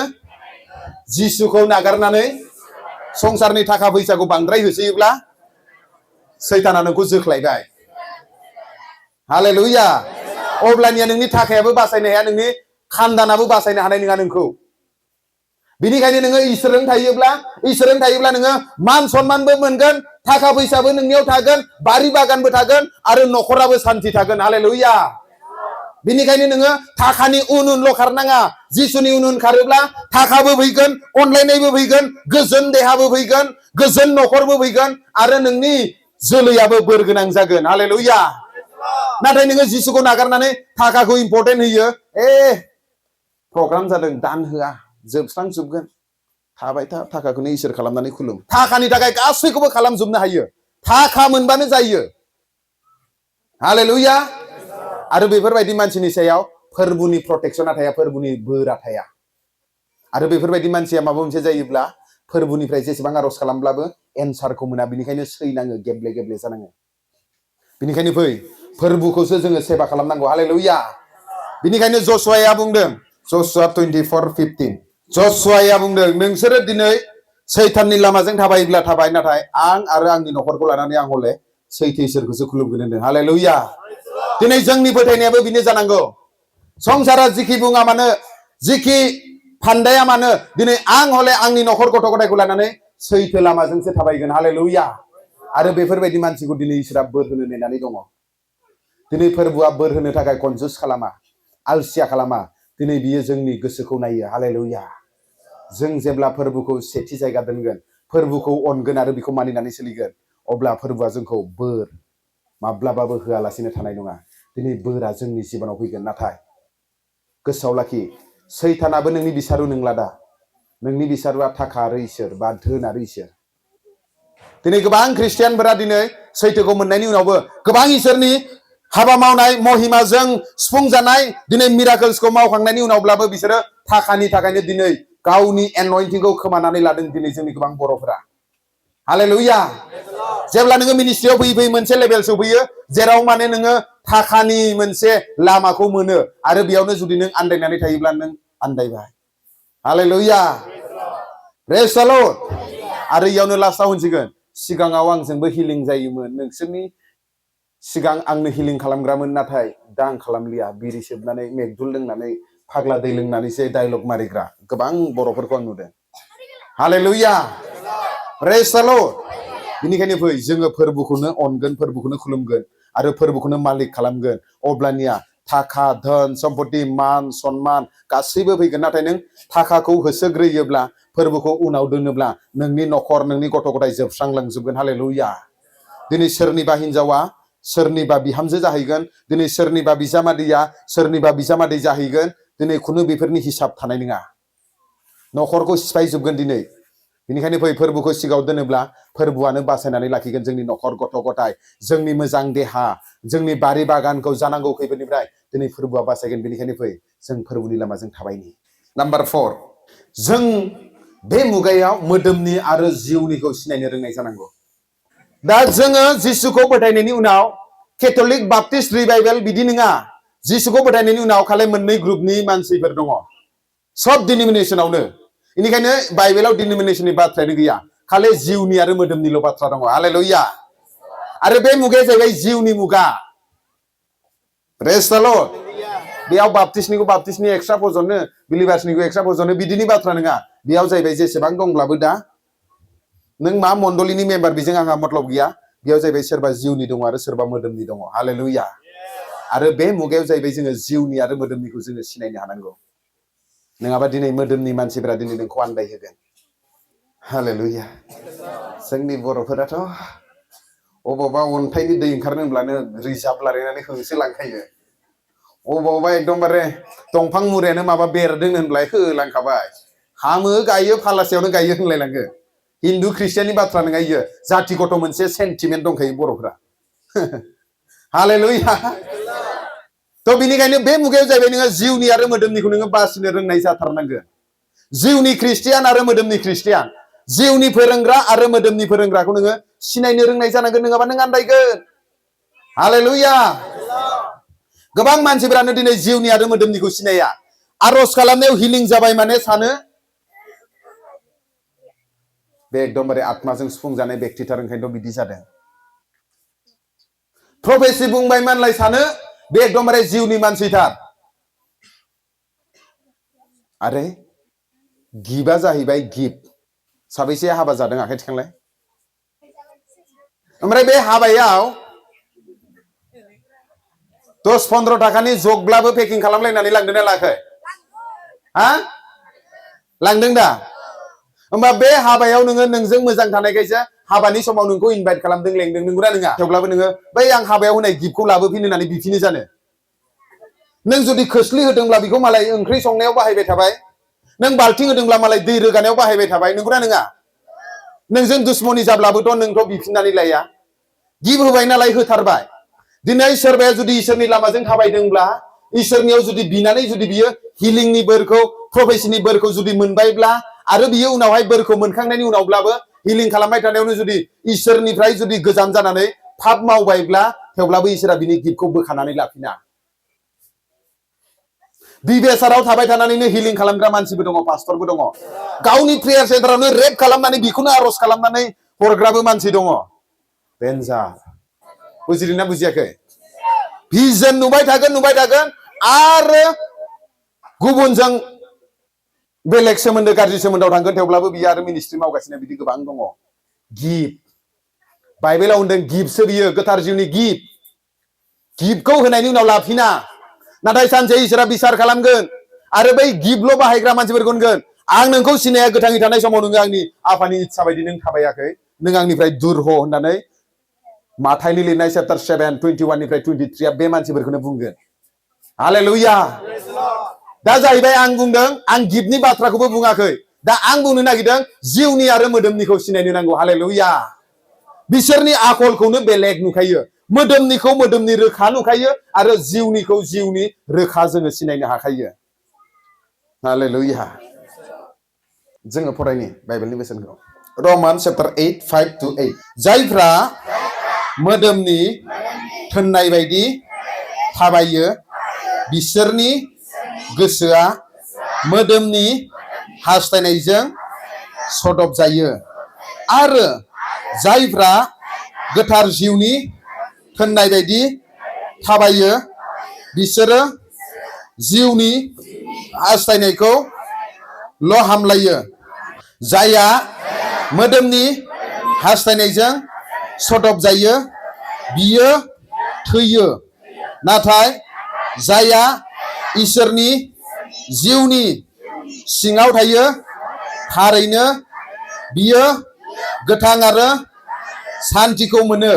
A: जिसुखौ नागारनानै संसारनि थाखा फैसाखौ बांद्राय होसोयोब्ला सैताना नोंखौ जोख्लायबाय। हालेलुया। अब्लानिया नोंनि थाखायाबो बासायनो हाया, नोंनि खानदानाबो बासायनो हानाय नङा नोंखौ। बिनिखायनो नोङो इसोरजों थायोब्ला नोङो मान सन्मानबो मोनगोन, थाखा फैसाबो नोंनियाव थागोन, बारि बागानबो थागोन आरो न'खराबो सान्थि थागोन। हालेलुया। बिनिखायनो नोङो थाखानि उनल' खारनाङा। जिसुनि उन खारोब्ला थाखाबो फैगोन, अनलायनायबो फैगोन, गोजोन देहाबो फैगोन, गोजोन न'खरबो फैगोन आरो नोंनि जोलैयाबो बोर गोनां जागोन। हालेलुया। नाथाय नोङो जिसुखौ नागारनानै थाखाखौ इम्परटेन्ट होयो, प्रग्राम जादों दान होआ, जोबस्रांजोबगोन, थाबाय था, थाखाखौनो इसोर खालामनानै खुलुम। थाखानि थाखाय गासैखौबो खालामजोबनो हायो, थाखा मोनबानो जायो। हालेलुया। आरो बेफोरबायदि मानसिनि सायाव फोरबुनि प्रटेक्सना थाया, फोरबुनि बोरा थाया। आरो बेफोरबायदि मानसिया माबा मोनसे जायोब्ला फोरबुनिफ्राय जेसेबां आर'ज खालामब्लाबो एन्सारखौ मोना। बिनिखायनो सैनाङो, गेब्ले गेब्ले जानाङो। बिनिखायनो फै, फोरबुखौसो जोङो सेबा खालामनांगौ। हालेलुया। बिनिखायनो जसुवाया बुंदों, जसुवा 24:15, जसुवाया बुंदों, नोंसोरो दिनै सैताननि लामाजों थाबायोब्ला थाबाय, नाथाय आं आरो आंनि न'खरखौ लानानै आं हले सैथो इसोरखौसो खुलुमगोन होनदों। हालेलुया। दिनै जोंनि फोथायनायाबो बिनो जानांगौ। संसारा जिखि बुङा मानो, जिखि फान्दाया मानो, दिनै आं हले आंनि न'खर गथ' गथायखौ लानानै सैथो लामाजोंसो थाबायगोन। हालेलुया। आरो बेफोरबायदि मानसिखौ दिनै इसोरा बोर होनो नेनानै दङ। दिनै फोरबुआ बोर होनो थाखाय कनजुस खालामा, आलसिया खालामा। दिनै बियो जोंनि गोसोखौ नायो। हालेलुया। जों जेब्ला फोरबुखौ सेथि जायगा दोनगोन, फोरबुखौ अनगोन आरो बेखौ मानिनानै सोलिगोन, अब्ला फोरबुआ जोंखौ बोर माब्लाबाबो होआलासिनो थानाय नङा। दिनै बोरा जोंनि जिबनाव फैगोन। नाथाय गोसोआव लाखि, सैतानाबो नोंनि बिसारु नंला दा। नोंनि बिसारुआ थाखा आरो इसोर बा धोन आरो इसोर। दिनै गोबां ख्रिस्टियानफोरा दिनै सैथोखौ मोननायनि उनावबो गोबां इसोरनि हाबा मावनाय महिमाजों सुफुंजानाय दिनै मिराकल्सखौ मावखांनायनि उनावब्लाबो बिसोरो थाखानि थाखायनो दिनै गावनि एनयन्टिंखौ खोमानानै लादों दिनै जोंनि गोबां बर'फोरा हालेलुया जेब्ला नोङो मिनिस्ट्रियाव फैयै मोनसे लेभेल सौफैयो जेराव माने नोङो थाखानि मोनसे लामाखौ मोनो आरो बेयावनो जुदि नों आन्दायनानै थायोब्ला नों आन्दायबाय हालेलुया प्रेज द लर्ड आरो इयावनो लास्टआव होनसिगोन सिगाङाव आंजोंबो हिलिं जायोमोन नोंसोरनि सिगां आंनो हिलिं खालामग्रामोन नाथाय दा आं खालामलिया बिरि सोबनानै मेगदुल लोंनानै फाग्ला दै लोंनानैसो डायलग मारिग्रा गोबां बर'फोरखौ आं नुदों हालेलुया प्रेज द लर्ड बेनिखायनो फै जोङो फोरबोखौनो अनगोन फोरबोखौनो खुलुमगोन आरो फोरबोखौनो मालिक खालामगोन अब्लानिया थाखा धोन सम्पति मान सन्मान गासैबो फैगोन नाथाय नों थाखाखौ होसोग्रोयोब्ला फोरबोखौ उनाव दोनोब्ला नोंनि न'खर नोंनि गथ' गथाय जोबस्रांलांजोबगोन हालेलुया दिनै सोरनिबा हिनजावा सोरनिबा बिहामजो जाहैगोन दिनै सोरनिबा बिजामादैया सोरनिबा बिजामादै जाहैगोन दिनै खुनु बेफोरनि हिसाब थानाय नङा न'खरखौ सिफायजोबगोन दिनै बेनिखायनो फै फोरबोखौ सिगाङाव दोनोब्ला फोरबोआनो बासायनानै लाखिगोन जोंनि न'खर गथ' गथाय जोंनि मोजां देहा जोंनि बारि बागानखौ जानांगौ खैफोदनिफ्राय दिनै फोरबोआ बासायगोन बेनिखायनो फै जों फोरबोनि लामाजों थाबायनि नाम्बार 4 जों बे मुगायाव मोदोमनि आरो जिउनिखौ सिनायनो रोंनाय जानांगौ दा जोङो जिसुखौ फोथायनायनि उनाव केथलिक बाप्टिस्ट रिभाइभेल बिदि नङा जिसुखौ फोथायनायनि उनाव खालि मोननै ग्रुपनि मानसिफोर दङ सब डिनोमिनेसनावनो बेनिखायनो बाइबेलाव डिनोमिनेसननि बाथ्रायानो गैया खालि जिउनि आरो मोदोमनिल' बाथ्रा दङ हालेलुया आरो बे मुगाया जाहैबाय जिउनि मुगा प्रेज द लर्ड बेयाव बाप्टिस्टनिखौ बाप्टिस्टनि एक्सट्रा फजनो बिलिभार्सनिखौ एक्सट्रा फजनो बिदिनि बाथ्रा नङा बेयाव जाहैबाय जेसेबां दंब्लाबो दा नों मा मण्डलिनि मेम्बार बेजों आंहा मतलब गैया बेयाव जाहैबाय सोरबा जिउनि दङ आरो सोरबा मोदोमनि दङ हालेलुया आरो बे मुगायाव जाहैबाय जोङो जिउनि आरो मोदोमनिखौ जोङो सिनायनो हानांगौ नङाबा दिनै मोदोमनि मानसिफोरा दिनै नोंखौ आन्दायहोगोन हालेलुया जोंनि बर'फोराथ' अबावबा अन्थाइनि दै ओंखारनो होनब्लानो रिजार्भ लालायनानै होसोलांखायो अबावबा एकदमबारे दंफां मुरायानो माबा बेरदों होनब्लाय होलांखाबाय हामो गायो फालासेयावनो गायो होनलायलाङो हिन्दु ख्रिस्टियाननि बाथ्रा नङा इयो जाथि गथ' मोनसे सेन्टिमेन्ट दंखायो बर'फ्रा हालेलुया थ' बिनिखायनो बे मुगायाव जाहैबाय नोङो जिउनि आरो मोदोमनिखौ नोङो बासिनो रोंनाय जाथारनांगोन जिउनि ख्रिस्टियान आरो मोदोमनि ख्रिस्टियान जिउनि फोरोंग्रा आरो मोदोमनि फोरोंग्राखौ नोङो सिनायनो रोंनाय जानांगोन नङाबा नों आन्दायगोन हालेलुया गोबां मानसिफोरानो दिनै जिउनि आरो मोदोमनिखौ सिनाया आर'ज खालामनायाव हिलिं जाबाय माने सानो बे एकदमबारे आत्माजों सुफुंजानाय बेक्तिथार ओंखायनोथ' बिदि जादों प्रफेसि बुंबाय मानलाय सानो बे एकदमबारे जिउनि मानसिथार आरे गिफ्टआ जाहैबाय गिफ्ट साबैसे हाबा जादों आखाइ थिखांलाय ओमफ्राय बे हाबायाव 10-15 थाखानि जगब्लाबो पेकिं खालामलायनानै लांदोंना लाखै हा लांदों दा होमबा बे हाबायाव नोङो नोंजों मोजां थानायखायसो हाबानि समाव नोंखौ इनभाइट खालामदों लेंदों नंगौना नङा थेवब्लाबो नोङो बै आं हाबायाव होनाय गिफ्टखौ लाबोफिन होननानै बिफिनो जानो नों जुदि खोस्लि होदोंब्ला बेखौ मालाय ओंख्रि संनायाव बाहायबाय थाबाय नों बाल्थिं होदोंब्ला मालाय दै रोगानायाव बाहायबाय थाबाय नंगौना नङा नोंजों दुश्मनि जाब्लाबोथ' नोंथ' बिफिननानै लाया गिफ्ट होबाय नालाय होथारबाय दिनै सोरबाया जुदि इसोरनि लामाजों थाबायदोंब्ला इसोरनियाव जुदि बिनानै जुदि बियो हिलिंनि बोरखौ प्रफेसिनि बोरखौ जुदि मोनबायब्ला आरो बियो उनावहाय बोरखौ मोनखांनायनि उनावब्लाबो हिलिं खालामबाय थानायावनो जुदि इसोरनिफ्राय जुदि गोजान जानानै पाप मावबायब्ला थेवब्लाबो इसोरा बिनि गिफ्टखौ बोखानानै लाफिना बिबेसाराव थाबाय थानानैनो हिलिं खालामग्रा मानसिबो दङ पास्टरबो दङ गावनि प्रेयार सेन्टारावनो रेप खालामनानै बेखौनो आर'ज खालामनानै हरग्राबो मानसि दङ डेन्जार बुजिदोंना बुजियाखै भिजन नुबाय थागोन आरो गुबुनजों बेलेग सोमोन्दो गाज्रि सोमोन्दोआव थांगोन थेवब्लाबो बियो आरो मिनिस्ट्रि मावगासिनो बिदि गोबां दङ गिफ्ट बाइबेलाव होनदों गिफ्टसो बियो गोथार जिउनि गिफ्टखौ होनायनि उनाव लाफिना नाथाय सानसे इसोरा बिसार खालामगोन आरो बै गिफ्टल' बाहायग्रा मानसिफोरखौ होनगोन आं नोंखौ सिनाया गोथाङै थानाय समाव नोङो आंनि आफानि इच्छा बायदि नों थाबायाखै नों आंनिफ्राय दूर ह होननानै माथाइनि लिरनाय चैप्टार 7 21 निफ्राय 23 बे मानसिफोरखौनो बुंगोन हालेलुया दा जाहैबाय आं बुंदों आं गिफ्टनि बाथ्राखौबो बुङाखै दा आं बुंनो नागिरदों जिउनि आरो मोदोमनिखौ सिनायनो नांगौ हालेलुया बिसोरनि आखलखौनो बेलेग नुखायो मोदोमनिखौ मोदोमनि रोखा नुखायो आरो जिउनिखौ जिउनि रोखा जोङो सिनायनो हाखायो। हालेलुया। जोङो फरायनि बाइबेलनि बेसेनखौ रमान चैप्टार 8 5-8 जायफ्रा मोदोमनि थोननाय बायदि थाबायो बिसोरनि गोसोआ मोदोमनि हास्थायनायजों सदब जायो आरो जायफ्रा गोथार जिउनि थोननाय बायदि थाबायो बिसोरो जिउनि हास्थायनायखौ ल' हामलायो। जायहा मोदोमनि हास्थायनायजों सदब जायो बियो थैयो नाथाय जायहा इसोरनि जिउनि सिङाव थायो थारैनो बियो गोथां आरो सान्थिखौ मोनो।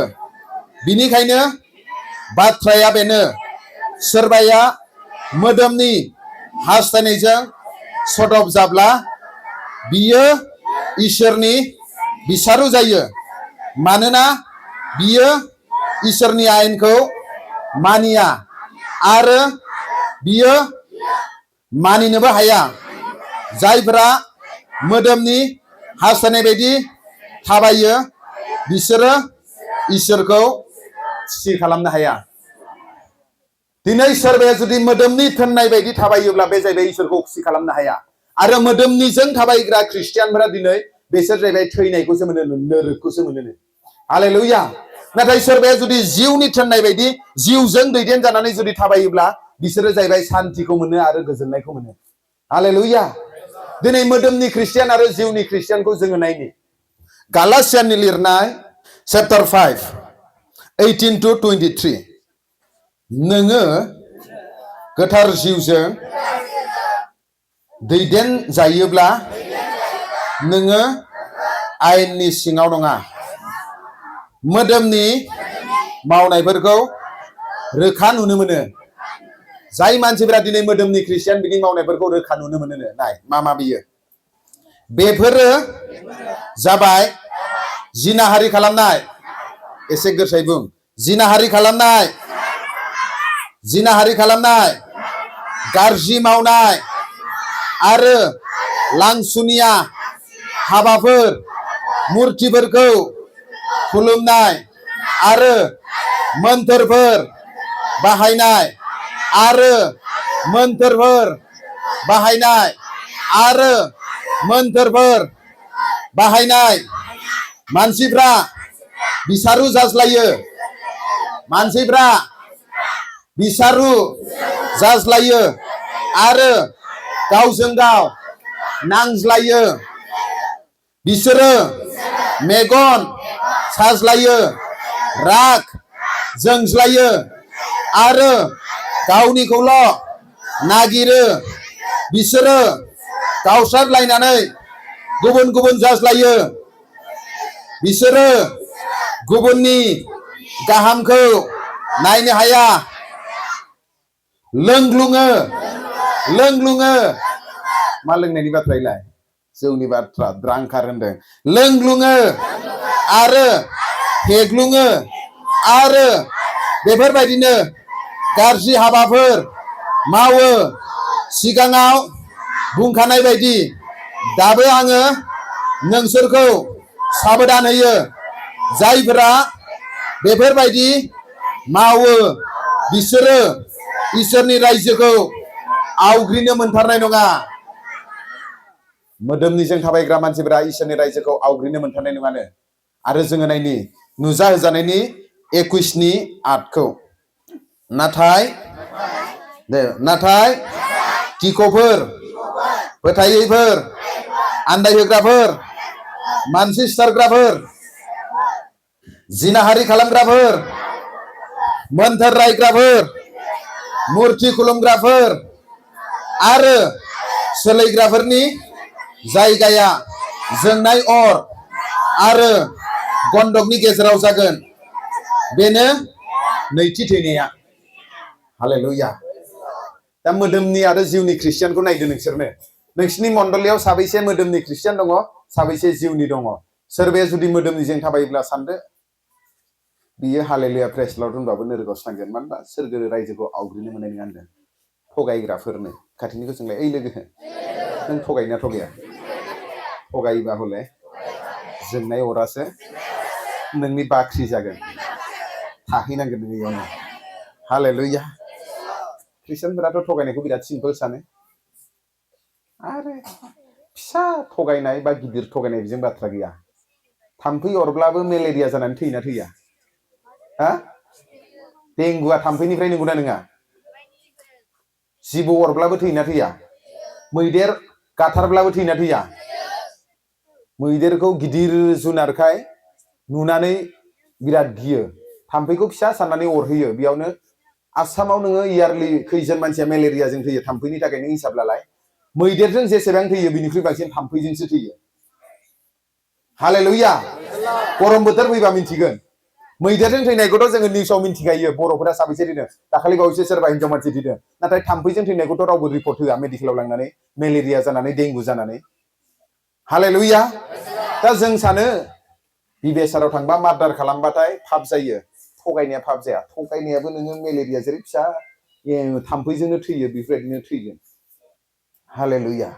A: बिनिखायनो बाथ्राया बेनो सोरबाया मोदोमनि हास्थायनायजों सदब जाब्ला बियो इसोरनि बिसारु जायो मानोना बियो इसोरनि आयेनखौ मानिया आरो बियो मानिनोबो हाया। जायफोरा मोदोमनि हास्थायनाय बायदि थाबायो बिसोरो इसोरखौ खुसि खालामनो हाया। दिनै सोरबाया जुदि मोदोमनि थोननाय बायदि थाबायोब्ला बे जाहैबाय इसोरखौ खुसि खालामनो हाया आरो मोदोमनिजों थाबायग्रा ख्रिस्टियानफोरा दिनै बेसोर जाहैबाय थैनायखौसो मोनो, नोरकखौसो मोनो। हालेलुया। नाथाय सोरबाया जुदि जिउनि थोननाय बायदि जिउजों दैदेन जानानै जुदि थाबायोब्ला बिसोरो जाहैबाय सान्थिखौ मोनो आरो गोजोननायखौ मोनो। हालेलुया। दिनै मोदोमनि ख्रिस्टियान आरो जिउनि ख्रिस्टियानखौ जोङो नायनि गालातियाननि लिरनाय चैप्टार 5 18-23 नोङो गोथार जिउजों दैदेन जायोब्ला नोङो आयेननि सिङाव नङा मोदोमनि मावनायफोरखौ रोखा नुनो मोनो। जाय मानसिफोरा दिनै मोदोमनि ख्रिस्टियान बिनि मावनायफोरखौ रोखा नुनो मोनो। नाय मा बियो बेफोरो जाबाय जिनाहारि खालामनाय, एसे गोसायै बुं, जिनाहारि खालामनाय, जिनाहारि खालामनाय, गाज्रि मावनाय आरो लांसुनिया हाबाफोर, मुर्तिफोरखौ खुलुमनाय आरो मोन्थोरफोर बाहायनाय आरो मोन्थोरफोर बाहायनाय आरो मोन्थोरफोर बाहायनाय। मानसिफ्रा बिसारु जाज्लायो, मानसिफ्रा बिसारु जाज्लायो आरो गावजों गाव नांज्लायो। बिसोरो मेगन साज्लायो, राग जोंज्लायो आरो गावनिखौल' नागिरो। बिसोरो गावस्रालायनानै गुबुन गुबुन जाज्लायो। बिसोरो गुबुननि गाहामखौ नायनो हाया। लोंग्लुङो, लोंग्लुङो। मा लोंनायनि बाथ्रायलाय? जौनि बाथ्रा, द्रांकार होनदों। लोंग्लुङो आरो फेग्लुङो आरो बेफोरबायदिनो गाज्रि हाबाफोर मावो। सिगाङाव बुंखानाय बायदि दाबो आङो नोंसोरखौ साबधान होयो। जायफोरा बेफोरबायदि मावो बिसोरो इसोरनि रायजोखौ आवग्रिनो मोनथारनाय नङा। मोदोमनिजों थाबायग्रा मानसिफोरा इसोरनि रायजोखौ आवग्रिनो मोनथारनाय नङानो। आरो जोङो नायनि नुजा होजानायनि 21नि आटखौ। नाथाय टिख'फोर, फोथायैफोर, आन्दायहोग्राफोर, मानसि सिथारग्राफोर, जिनाहारि खालामग्राफोर, मोन्थोर रायग्राफोर, मुर्ति खुलुमग्राफोर आरो सोलैग्राफोरनि जायगाया जोंनाय अर आरो गन्धकनि गेजेराव जागोन। बेनो नैथि थैनाया। हालेलुया। दा मोदोमनि आरो जिउनि ख्रिस्टियानखौ नायदो नोंसोरनो। नोंसिनि मण्डलीयाव साबैसे मोदोमनि ख्रिस्टियान दङ, साबैसे जिउनि दङ? सोरबाया जुदि मोदोमनिजों थाबायोब्ला सानदो बियो हालेलुया प्रेस लर्ड होनबाबो नोरगोआवसो थांगोन मानो होनबा सोरगो रायजोखौ आवग्रिनो मोननाय नङा होनदों थगायग्राफोरनो खाथिनिखौ सोंलाय ओइ लोगो नों थगायना थगाया थगायोबा हले जोंनाय अरासो नोंनि बाख्रि जागोन थाहैनांगोन नोङो इयावनो हालेलुया ख्रिस्टियानफोराथ' थगायनायखौ बिराद सिम्पोल सानो आरो फिसा थगायनाय बा गिदिर थगायनाय बेजों बाथ्रा गैया थाम्फै अरब्लाबो मेलेरिया जानानै थैना थैया हा देंगुआ थाम्फैनिफ्राय नंगौना नङा जिबौ अरब्लाबो थैना थैया मैदेर गाथारब्लाबो थैना थैया मैदेरखौ गिदिर जुनारखाय नुनानै बिराद गियो थाम्फैखौ फिसा साननानै अरहोयो बेयावनो आसामाव नोङो इयारलि खैजोन मानसिया मेलेरियाजों थैयो थाम्फैनि थाखाय नों हिसाब लालाय मैदेरजों जेसेबां थैयो बिनिख्रुइ बांसिन थाम्फैजोंसो थैयो हालेलुया गरम बोथोर फैबा मिन्थिगोन मैदेरजों थैनायखौथ' जोङो निउसाव मिन्थिखायो बर'फोरा साबैसे थैदों दाखालि बावैसो सोरबा हिनजाव मानसि थैदों नाथाय थाम्फैजों थैनायखौथ' रावबो रिपर्ट होआ मेडिकेलाव लांनानै मेलेरिया जानानै डेंगु जानानै हालेलुया दा जों सानो बिदेशाराव थांबा मार्डार खालामबाथाय पाप जायो थगायनाया पाप जाया थगायनायाबो नोङो मेलेरिया जेरै फिसा थाम्फैजोंनो थैयो बेफोरबायदिनो थैगोन हालेलुया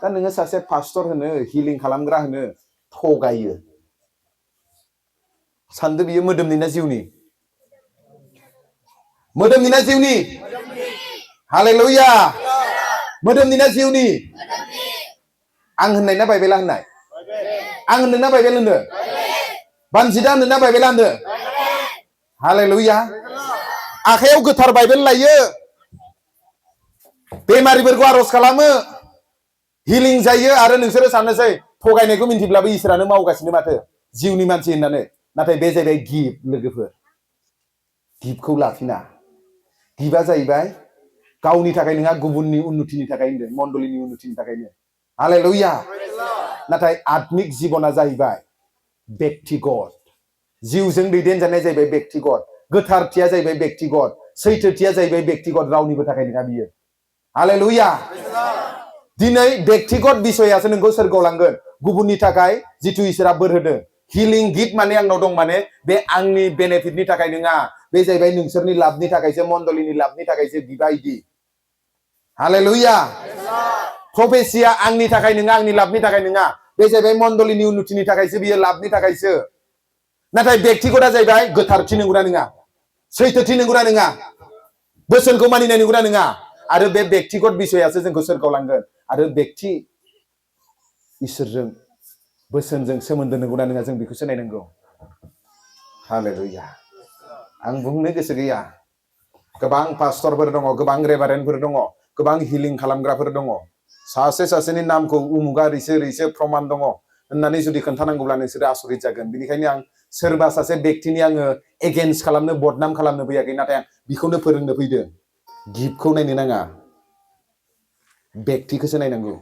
A: दा नोङो सासे पास्टर होनो हिलिं खालामग्रा होनो थगायो सानदो बियो मोदोमनि ना जिउनि मोदोमनि ना जिउनि हालेलुया मोदोमनि ना जिउनि आं होननाय ना बाइबेला होननाय आं होनदों ना बाइबेल होनदों बानजिदा होनदों ना बाइबेला होनदों हालेलुया आखायाव गोथार बाइबेल लायो बेमारिफोरखौ आरज खालामो हिलिं जायो आरो नोंसोरो साननोसै थगायनायखौ मिन्थिब्लाबो इसोरानो मावगासिनो माथो जिउनि मानसि होननानै नाथाय बे जाहैबाय गिफ्ट लोगोफोर गिफ्टखौ लाफिना गिफ्टआ जाहैबाय गावनि थाखाय नङा गुबुननि उन्नतिनि थाखाय होनदों मण्डलिनि उन्नतिनि थाखायनो हालेलुया नाथाय आत्मिक जिबना जाहैबाय बेक्तिगत जिउजों दैदेनजानाय जाहैबाय बेक्तिगत गोथारथिया जाहैबाय बेक्तिगत सैथोथिया जाहैबाय बेक्तिगत रावनिबो थाखाय नङा बियो हालेलुया दिनै बेक्तिगत बिसयासो नोंखौ सोरगोआव लांगोन गुबुननि थाखाय जिथु इसोरा बोर होदों हिलिं गिफ्ट माने आंनाव दं माने बे आंनि बेनिफिटनि थाखाय नङा बे जाहैबाय नोंसोरनि लाबनि थाखायसो मण्डलिनि लाबनि थाखायसो बिबायदि हालेलुया प्रफेसिया आंनि थाखाय नङा आंनि लाबनि थाखाय नङा बे जाहैबाय मण्डलिनि उन्नतिनि थाखायसो बियो लाबनि थाखायसो नाथाय बेक्तिगतआ जाहैबाय गोथारथि नंगौना नङा सैथोथि नंगौना नङा बोसोनखौ मानिनाय नंगौना नङा आरो बे बेक्तिगत बिसयासो जोंखौ सोरगोआव लांगोन आरो बेक्ति इसोरजों बोसोनजों सोमोन्दो नंगौना नङा जों बेखौसो नायनांगौ हालेलुया आं बुंनो गोसो गैया गोबां पास्टरफोर दङ गोबां रेभारेन्डफोर दङ गोबां हिलिं खालामग्राफोर दङ सासे सासेनि नामखौ उमुगा रैसो रैसो प्रमान दङ होननानै जुदि खोन्थानांगौब्ला नोंसोरो आसरित जागोन बेनिखायनो आं सोरबा सासे बेक्तिनि आङो एगेन्स्ट खालामनो बदनाम खालामनो फैयाखै नाथाय आं बिखौनो फोरोंनो फैदों गिफ्टखौ नायनो नाङा बेक्तिखौसो नायनांगौ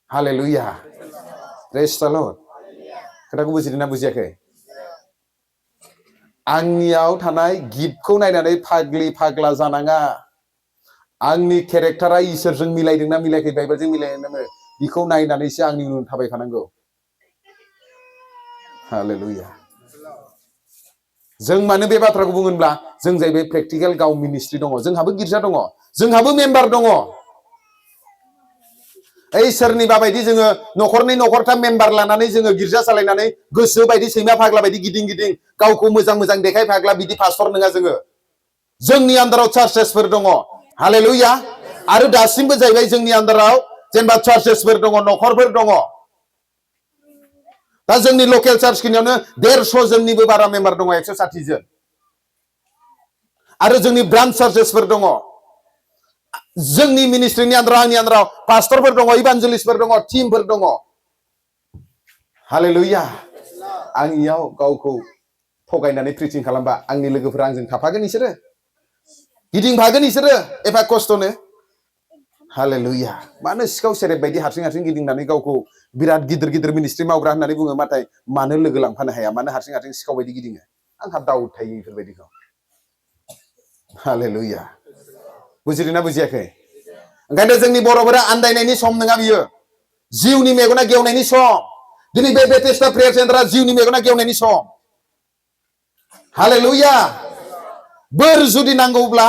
A: हालेलुया प्रेज द लर्ड खोथाखौ बुजिदों ना बुजियाखै आंनियाव थानाय गिफ्टखौ नायनानै फाग्लि फाग्ला जानाङा आंनि केरेक्टारा इसोरजों मिलायदोंना मिलायाखै बाइबेलजों मिलायदोंना बिखौ नायनानैसो आंनि उन थाबायखानांगौ हालेलुया जों मानो बे बाथ्राखौ बुङोब्ला जों जाहैबाय प्रेक्टिकेल गाव मिनिस्ट्रि दङ जोंहाबो गिर्जा दङ जोंहाबो मेम्बार दङ ओइ सोरनिबा बायदि जोङो न'खरनै न'खरथाम मेम्बार लानानै जोङो गिर्जा सालायनानै गोसो बायदि सैमा फाग्ला बायदि गिदिं गिदिं गावखौ मोजां मोजां देखाय फाग्ला बिदि पास्टर नङा जोङो जोंनि आन्दाराव चार्चेसफोर दङ हालेलुया आरो दासिमबो जाहैबाय जोंनि आन्दाराव जेनेबा चार्चेसफोर दङ न'खरफोर दङ दा जोंनि लकेल चार्च खिनियावनो 150 जननिबो बारा मेम्बार दङ 160 जन आरो जोंनि ब्रान्च चार्चेसफोर दङ जोंनि मिनिस्ट्रिनि आन्दाराव आंनि आन्दाराव पास्टरफोर दङ इभान्जेलिस्टफोर दङ टिमफोर दङ हालेलुया आं इयाव गावखौ थगायनानै प्रिचिं खालामबा आंनि लोगोफोरा आंजों थाफागोन इसोरो गिदिंफागोन इसोरो एफा खस्थ'नो हालेलुया मानो सिखाव सेरेब बायदि हारसिं हारसिं गिदिंनानै गावखौ बिराद गिदिर गिदिर मिनिस्ट्रि मावग्रा होननानै बुङो नाथाय मानो लोगो लांफानो हाया मानो हारसिं हारसिं सिखाव बायदि गिदिङो आंहा दाउट थायो बेफोरबायदिखौ हालेलुया बुजिदोंना बुजियाखै ओंखायनो जोंनि बर'फोरा आन्दायनायनि सम नङा बियो जिउनि मेगना गेवनायनि सम दिनै बे बेथेस्दा प्रेयार सेन्टारा जिउनि मेगना गेवनायनि सम हालेलुया बोर जुदि नांगौब्ला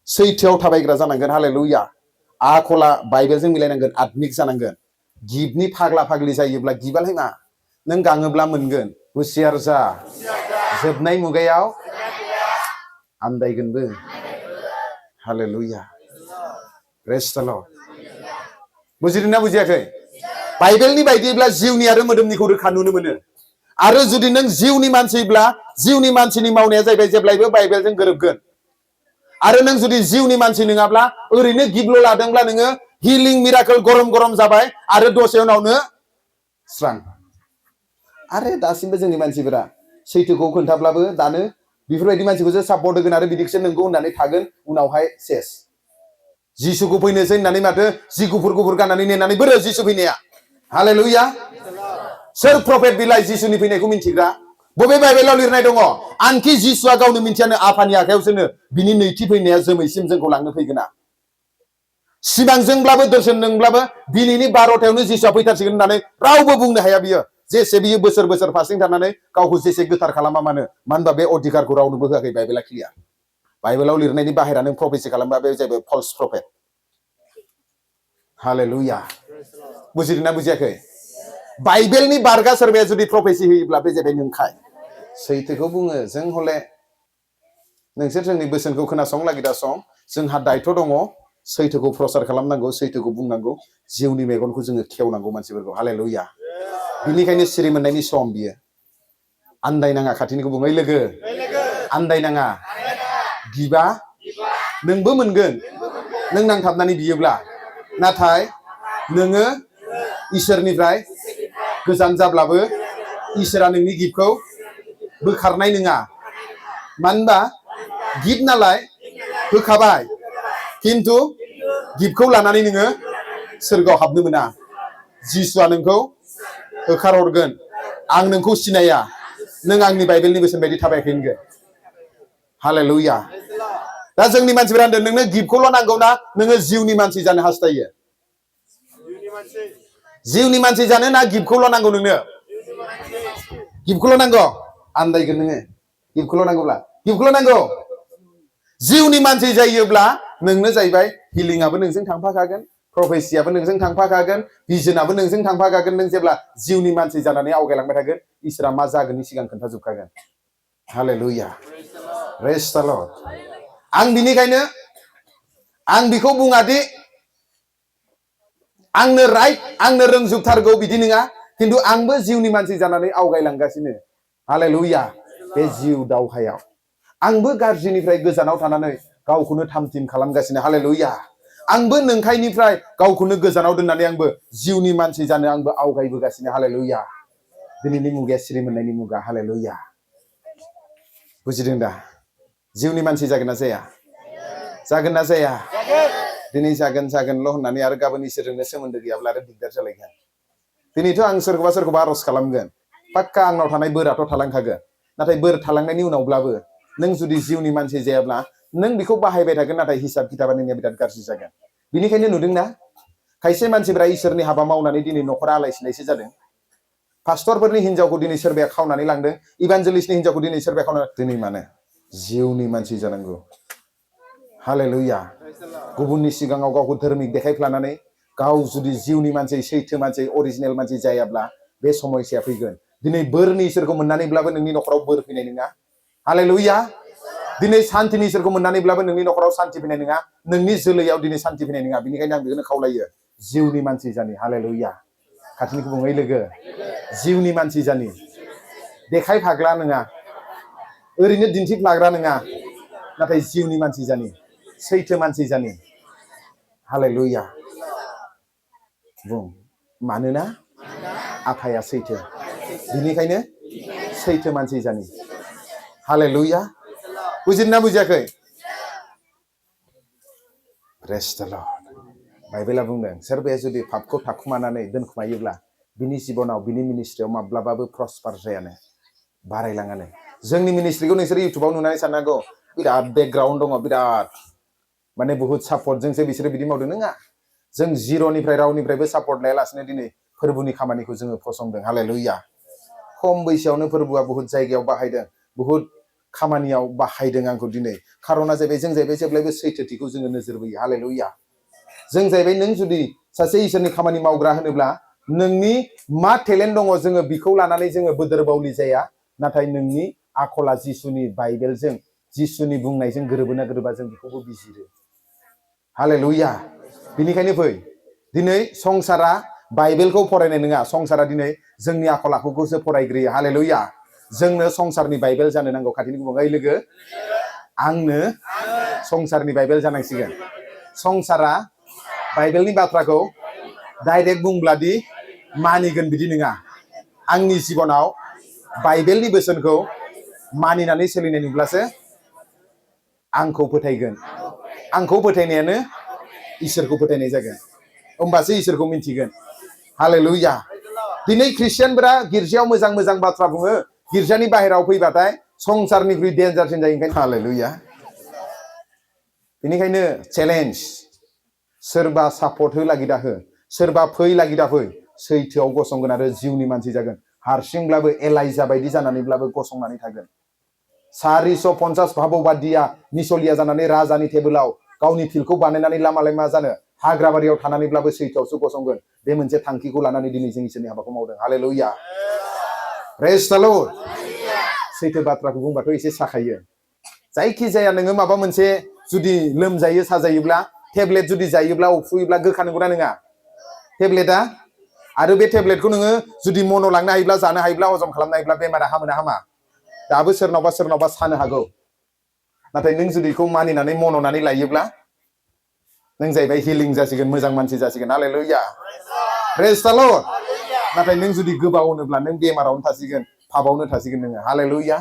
A: सैथोआव थाबायग्रा जानांगोन हालेलुया आखला बाइबेलजों मिलायनांगोन आत्मिक जानांगोन गिबनि फाग्ला फाग्लि जायोब्ला गिबालाय मा नों गाङोब्ला मोनगोन हुसियार जा जोबनाय मुगायाव आन्दायगोनबो हालेलुया प्रेज द लर्ड बुजिदोंना बुजियाखै बाइबेलनि बायदिब्ला जिउनि आरो मोदोमनिखौ रोखा नुनो मोनो आरो जुदि नों जिउनि मानसिब्ला जिउनि मानसिनि मावनाया जाहैबाय जेब्लायबो बाइबेलजों गोरोबगोन आरो नों जुदि जिउनि मानसि नङाब्ला ओरैनो गिबल' लादोंब्ला नोङो हिलिं मिराकल गरम गरम जाबाय आरो दसे उनावनो स्रां आरो दासिमबो जोंनि मानसिफोरा सैथोखौ खोन्थाब्लाबो दानो बेफोरबायदि मानसिखौसो सापर्ट होगोन आरो बिदिखौसो नोंगौ होननानै थागोन उनावहाय सेस जिसुखौ फैनोसै होननानै माथो जि गुफुर गुफुर गाननानै नेनानै बोरो जिसु फैनाया हालेलुया सोर प्रफेट बिलाइ जिसुनि फैनायखौ मिन्थिग्रा बबे बाइबेलाव लिरनाय दङ आनखि जिसुआ गावनो मिन्थियानो आफानि आखायावसोनो बिनि नैथि फैनाया जोमैसिम जोंखौ लांनो फैगोना सिमांजोंब्लाबो दर्शनजोंब्लाबो दिनैनि 12थायावनो जिसुआ फैथारसिगोन होननानै रावबो बुंनो हाया बियो जेसे बियो बोसोर बोसोर फास्टिं थानानै गावखौ जेसे गोथार खालामा मानो होनबा बे अधिकारखौ रावनोबो होआखै बाइबेला क्लियार बाइबेलाव लिरनायनि बाहेरा नों प्रफेसि खालामबा बे जाहैबाय फल्स प्रफेट हालेलुया बुजिदोंना बुजियाखै बाइबेलनि बारगा सोरबाया जुदि प्रफेसि होयोब्ला बे जाबाय नोंखाय सैथोखौ बुङो जों हले नोंसोर जोंनि बोसोनखौ खोनासं लागिदा सं जोंहा दायथ' दङ सैथोखौ प्रसार खालामनांगौ सैथोखौ बुंनांगौ जिउनि मेगनखौ जोङो खेवनांगौ मानसिफोरखौ हालेलुया बिनिखायनो सिरि मोननायनि सम बियो आन्दायनाङा खाथिनिखौ बुङै लोगो आन्दायनाङा गिबा नोंबो मोनगोन नों नांथाबनानै बियोब्ला नाथाय नोङो इसोरनिफ्राय गोजान जाब्लाबो इसोरा नोंनि गिबखौ बोखारनाय नङा मानो होनबा गिब नालाय होखाबाय खिन्थु गिबखौ लानानै नोङो सोरगोआव हाबनो मोना जिसुआ नोंखौ होखारहरगोन आं नोंखौ सिनाया नों आंनि बाइबेलनि बोसोन बायदि थाबायाखै होनगोन हालेलुया दा जोंनि मानसिफोरा होनदों नोंनो गिबखौल' नांगौ ना नोङो जिउनि मानसि जानो हास्थायो जिउनि मानसि जानो ना गिबखौल' नांगौ नोंनो गिबखौल' नांगौ आन्दायगोन नोङो गिबखौल' नांगौब्ला गिबखौल' नांगौ जिउनि मानसि जायोब्ला नोंनो जाहैबाय हिलिंआबो नोंजों थांफाखागोन प्रफेसियाबो नोंजों थांफाखागोन भिजनाबो नोंजों थांफाखागोन नों जेब्ला जिउनि मानसि जानानै आवगायलांबाय थागोन इसोरा मा जागोननि सिगां खोन्थाजोबखागोन हालेलुया प्रेज द लर्ड आं बिनिखायनो आं बिखौ बुङादि आंनो राइट आंनो रोंजोबथारगौ बिदि नङा खिन्थु आंबो जिउनि मानसि जानानै आवगायलांगासिनो हालेलुया बे जिउ दावहायाव आंबो गाज्रिनिफ्राय गोजानाव थानानै गावखौनो थामथिम खालामगासिनो हालेलुया आंबो नोंखायनिफ्राय गावखौनो गोजानाव दोननानै आंबो जिउनि मानसि जानो आंबो आवगायबोगासिनो हालेलुया दिनैनि मुगाया सिरि मोननायनि मुगा हालेलुया बुजिदों दा जिउनि मानसि जागोन ना जाया जागोन ना जाया दिनै जागोनल' होननानै आरो गाबोन इसोरजोंनो सोमोन्दो गैयाब्ला आरो दिगदार जालायगोन दिनैथ' आं सोरखौबा आर'ज खालामगोन पाक्का आंनाव थानाय बोराथ' थालांखागोन नाथाय बोर थालांनायनि उनावब्लाबो नों जुदि जिउनि मानसि जायाब्ला नों बेखौ बाहायबाय थागोन नाथाय हिसाब खिथाबा नोंनिया बिराद गाज्रि जागोन बिनिखायनो नुदोंना खायसे मानसिफोरा इसोरनि हाबा मावनानै दिनै न'खरा आलाय सिलायसो जादों पास्टरफोरनि हिनजावखौ दिनै सोरबाया खावनानै लांदों इभान्जेलिस्टनि हिनजावखौ दिनै सोरबाया खावनानै दिनै मानो जिउनि मानसि जानांगौ हालेलुया गुबुननि सिगाङाव गावखौ धोर्मिक देखायफ्लानानै गाव जुदि जिउनि मानसि सैथो मानसि अरिजिनेल मानसि जायाब्ला बे समस्या फैगोन दिनै बोरनि इसोरखौ मोननानैब्लाबो नोंनि न'खराव बोर फैनाय नङा हालेलुया दिनै सान्तिनि इसोरखौ मोननानैब्लाबो नोंनि न'खराव सान्ति फैनाय नङा नोंनि जोलैयाव दिनै सान्ति फैनाय नङा बिनिखायनो आं बेखौनो खावलायो जिउनि मानसि जानि हालेलुया खाथिनिखौ बुङै लोगो जिउनि मानसि जानि देखायफाग्रा नङा ओरैनो दिन्थिफ्लाग्रा नङा नाथाय जिउनि मानसि जानि सैथो मानसि जानि हालेलुया बुं मानोना आफाया सैथो बिनिखायनो सैथो मानसि जानि हालेलुया बुजिदोंना बुजियाखै प्रेज द लर्ड बाइबेला बुंदों सोरबाया जुदि पापखौ थाखुमानानै दोनखुमायोब्ला बिनि जिबनाव बिनि मिनिस्ट्रियाव माब्लाबाबो प्रस्पार जायानो बारायलाङानो जोंनि मिनिस्ट्रिखौ नोंसोर इउटुबाव नुनानै साननांगौ बिराद बेकग्राउन्ड दङ बिराद माने बुहुत सापर्टजोंसो बिसोरो बिदि मावदों नङा जों जिर'निफ्राय रावनिफ्रायबो सापर्ट लायालासिनो दिनै फोरबोनि खामानिखौ जोङो फसंदों हालेलुया खम बैसोआवनो फोरबोआ बुहुत जायगायाव बाहायदों बुहुत खामानियाव बाहायदों आंखौ दिनै। खारना जाहैबाय जों जाहैबाय जेब्लायबो सैथोथिखौ जोङो नोजोर बोयो। हालेलुया। जों जाहैबाय नों जुदि सासे इसोरनि खामानि मावग्रा होनोब्ला नोंनि मा टेलेन्ट दङ जोङो बेखौ लानानै जोङो बोदोर बावलि जाया, नाथाय नोंनि आखला जिसुनि बाइबेलजों जिसुनि बुंनायजों गोरोबोना गोरोबा जों बेखौबो बिजिरो। हालेलुया। बिनिखायनो फै दिनै संसारा बाइबेलखौ फरायनाय नङा, संसारा दिनै जोंनि आखल आखुखौसो फरायग्रोयो। हालेलुया। जोंनो संसारनि बाइबेल जानो नांगौ। खाथिनि बुङो ओइ लोगो आंनो संसारनि बाइबेल जानांसिगोन। संसारा बाइबेलनि बाथ्राखौ डाइरेक्ट बुंब्लादि मानिगोन बिदि नङा। आंनि जिबनाव बाइबेलनि बोसोनखौ मानिनानै सोलिनाय नुब्लासो आंखौ फोथायगोन। आंखौ फोथायनायानो इसोरखौ फोथायनाय जागोन। होमबासो इसोरखौ मिन्थिगोन। हालेलुया। दिनै ख्रिस्टियानफोरा गिर्जायाव मोजां मोजां बाथ्रा बुङो, गिर्जानि बाहेरायाव फैबाथाय संसारनिख्रुइ डेन्जारसिन जायो। ओंखायनो हालेलुया। बेनिखायनो चेलेन्ज, सोरबा सापर्ट हो लागिदा हो, सोरबा फै लागिदा फै, सैथोआव गसंगोन आरो जिउनि मानसि जागोन। हारसिंब्लाबो एलाइजा बायदि जानानैब्लाबो गसंनानै थागोन। 450 भाबौबादिया निसलिया जानानै राजानि टेबोलाव गावनि फिल्डखौ बानायनानै लामालाय मा जानो, हाग्राबारियाव थानानैब्लाबो सैथोआवसो गसंगोन। बे मोनसे थांखिखौ लानानै दिनै जों इसोरनि हाबाखौ मावदों। हालेलुया। प्रेज द लर्ड। सैथो बाथ्राखौ बुंबाथ' एसे साखायो। जायखि जाया नोङो माबा मोनसे जुदि लोमजायो साजायोब्ला टेब्लेट जुदि जायोब्ला अफुयोब्ला गोखा नंगौना नङा टेब्लेटआ? आरो बे टेब्लेटखौ नोङो जुदि मन' लांनो हायोब्ला, जानो हायोब्ला, हजम खालामनो हायोब्ला बेमारा हामोना हामा? दाबो सोरनावबा सोरनावबा सानो हागौ। नाथाय नों जुदि बेखौ मानिनानै मन'नानै लायोब्ला नों जाहैबाय हिलिं जासिगोन, मोजां मानसि जासिगोन। हालेलुया। प्रेज द लर्ड। नाथाय नों जुदि गोबाव होनोब्ला नों बेमारावनो थासिगोन, पापावनो थासिगोन नोङो। हालेलुया।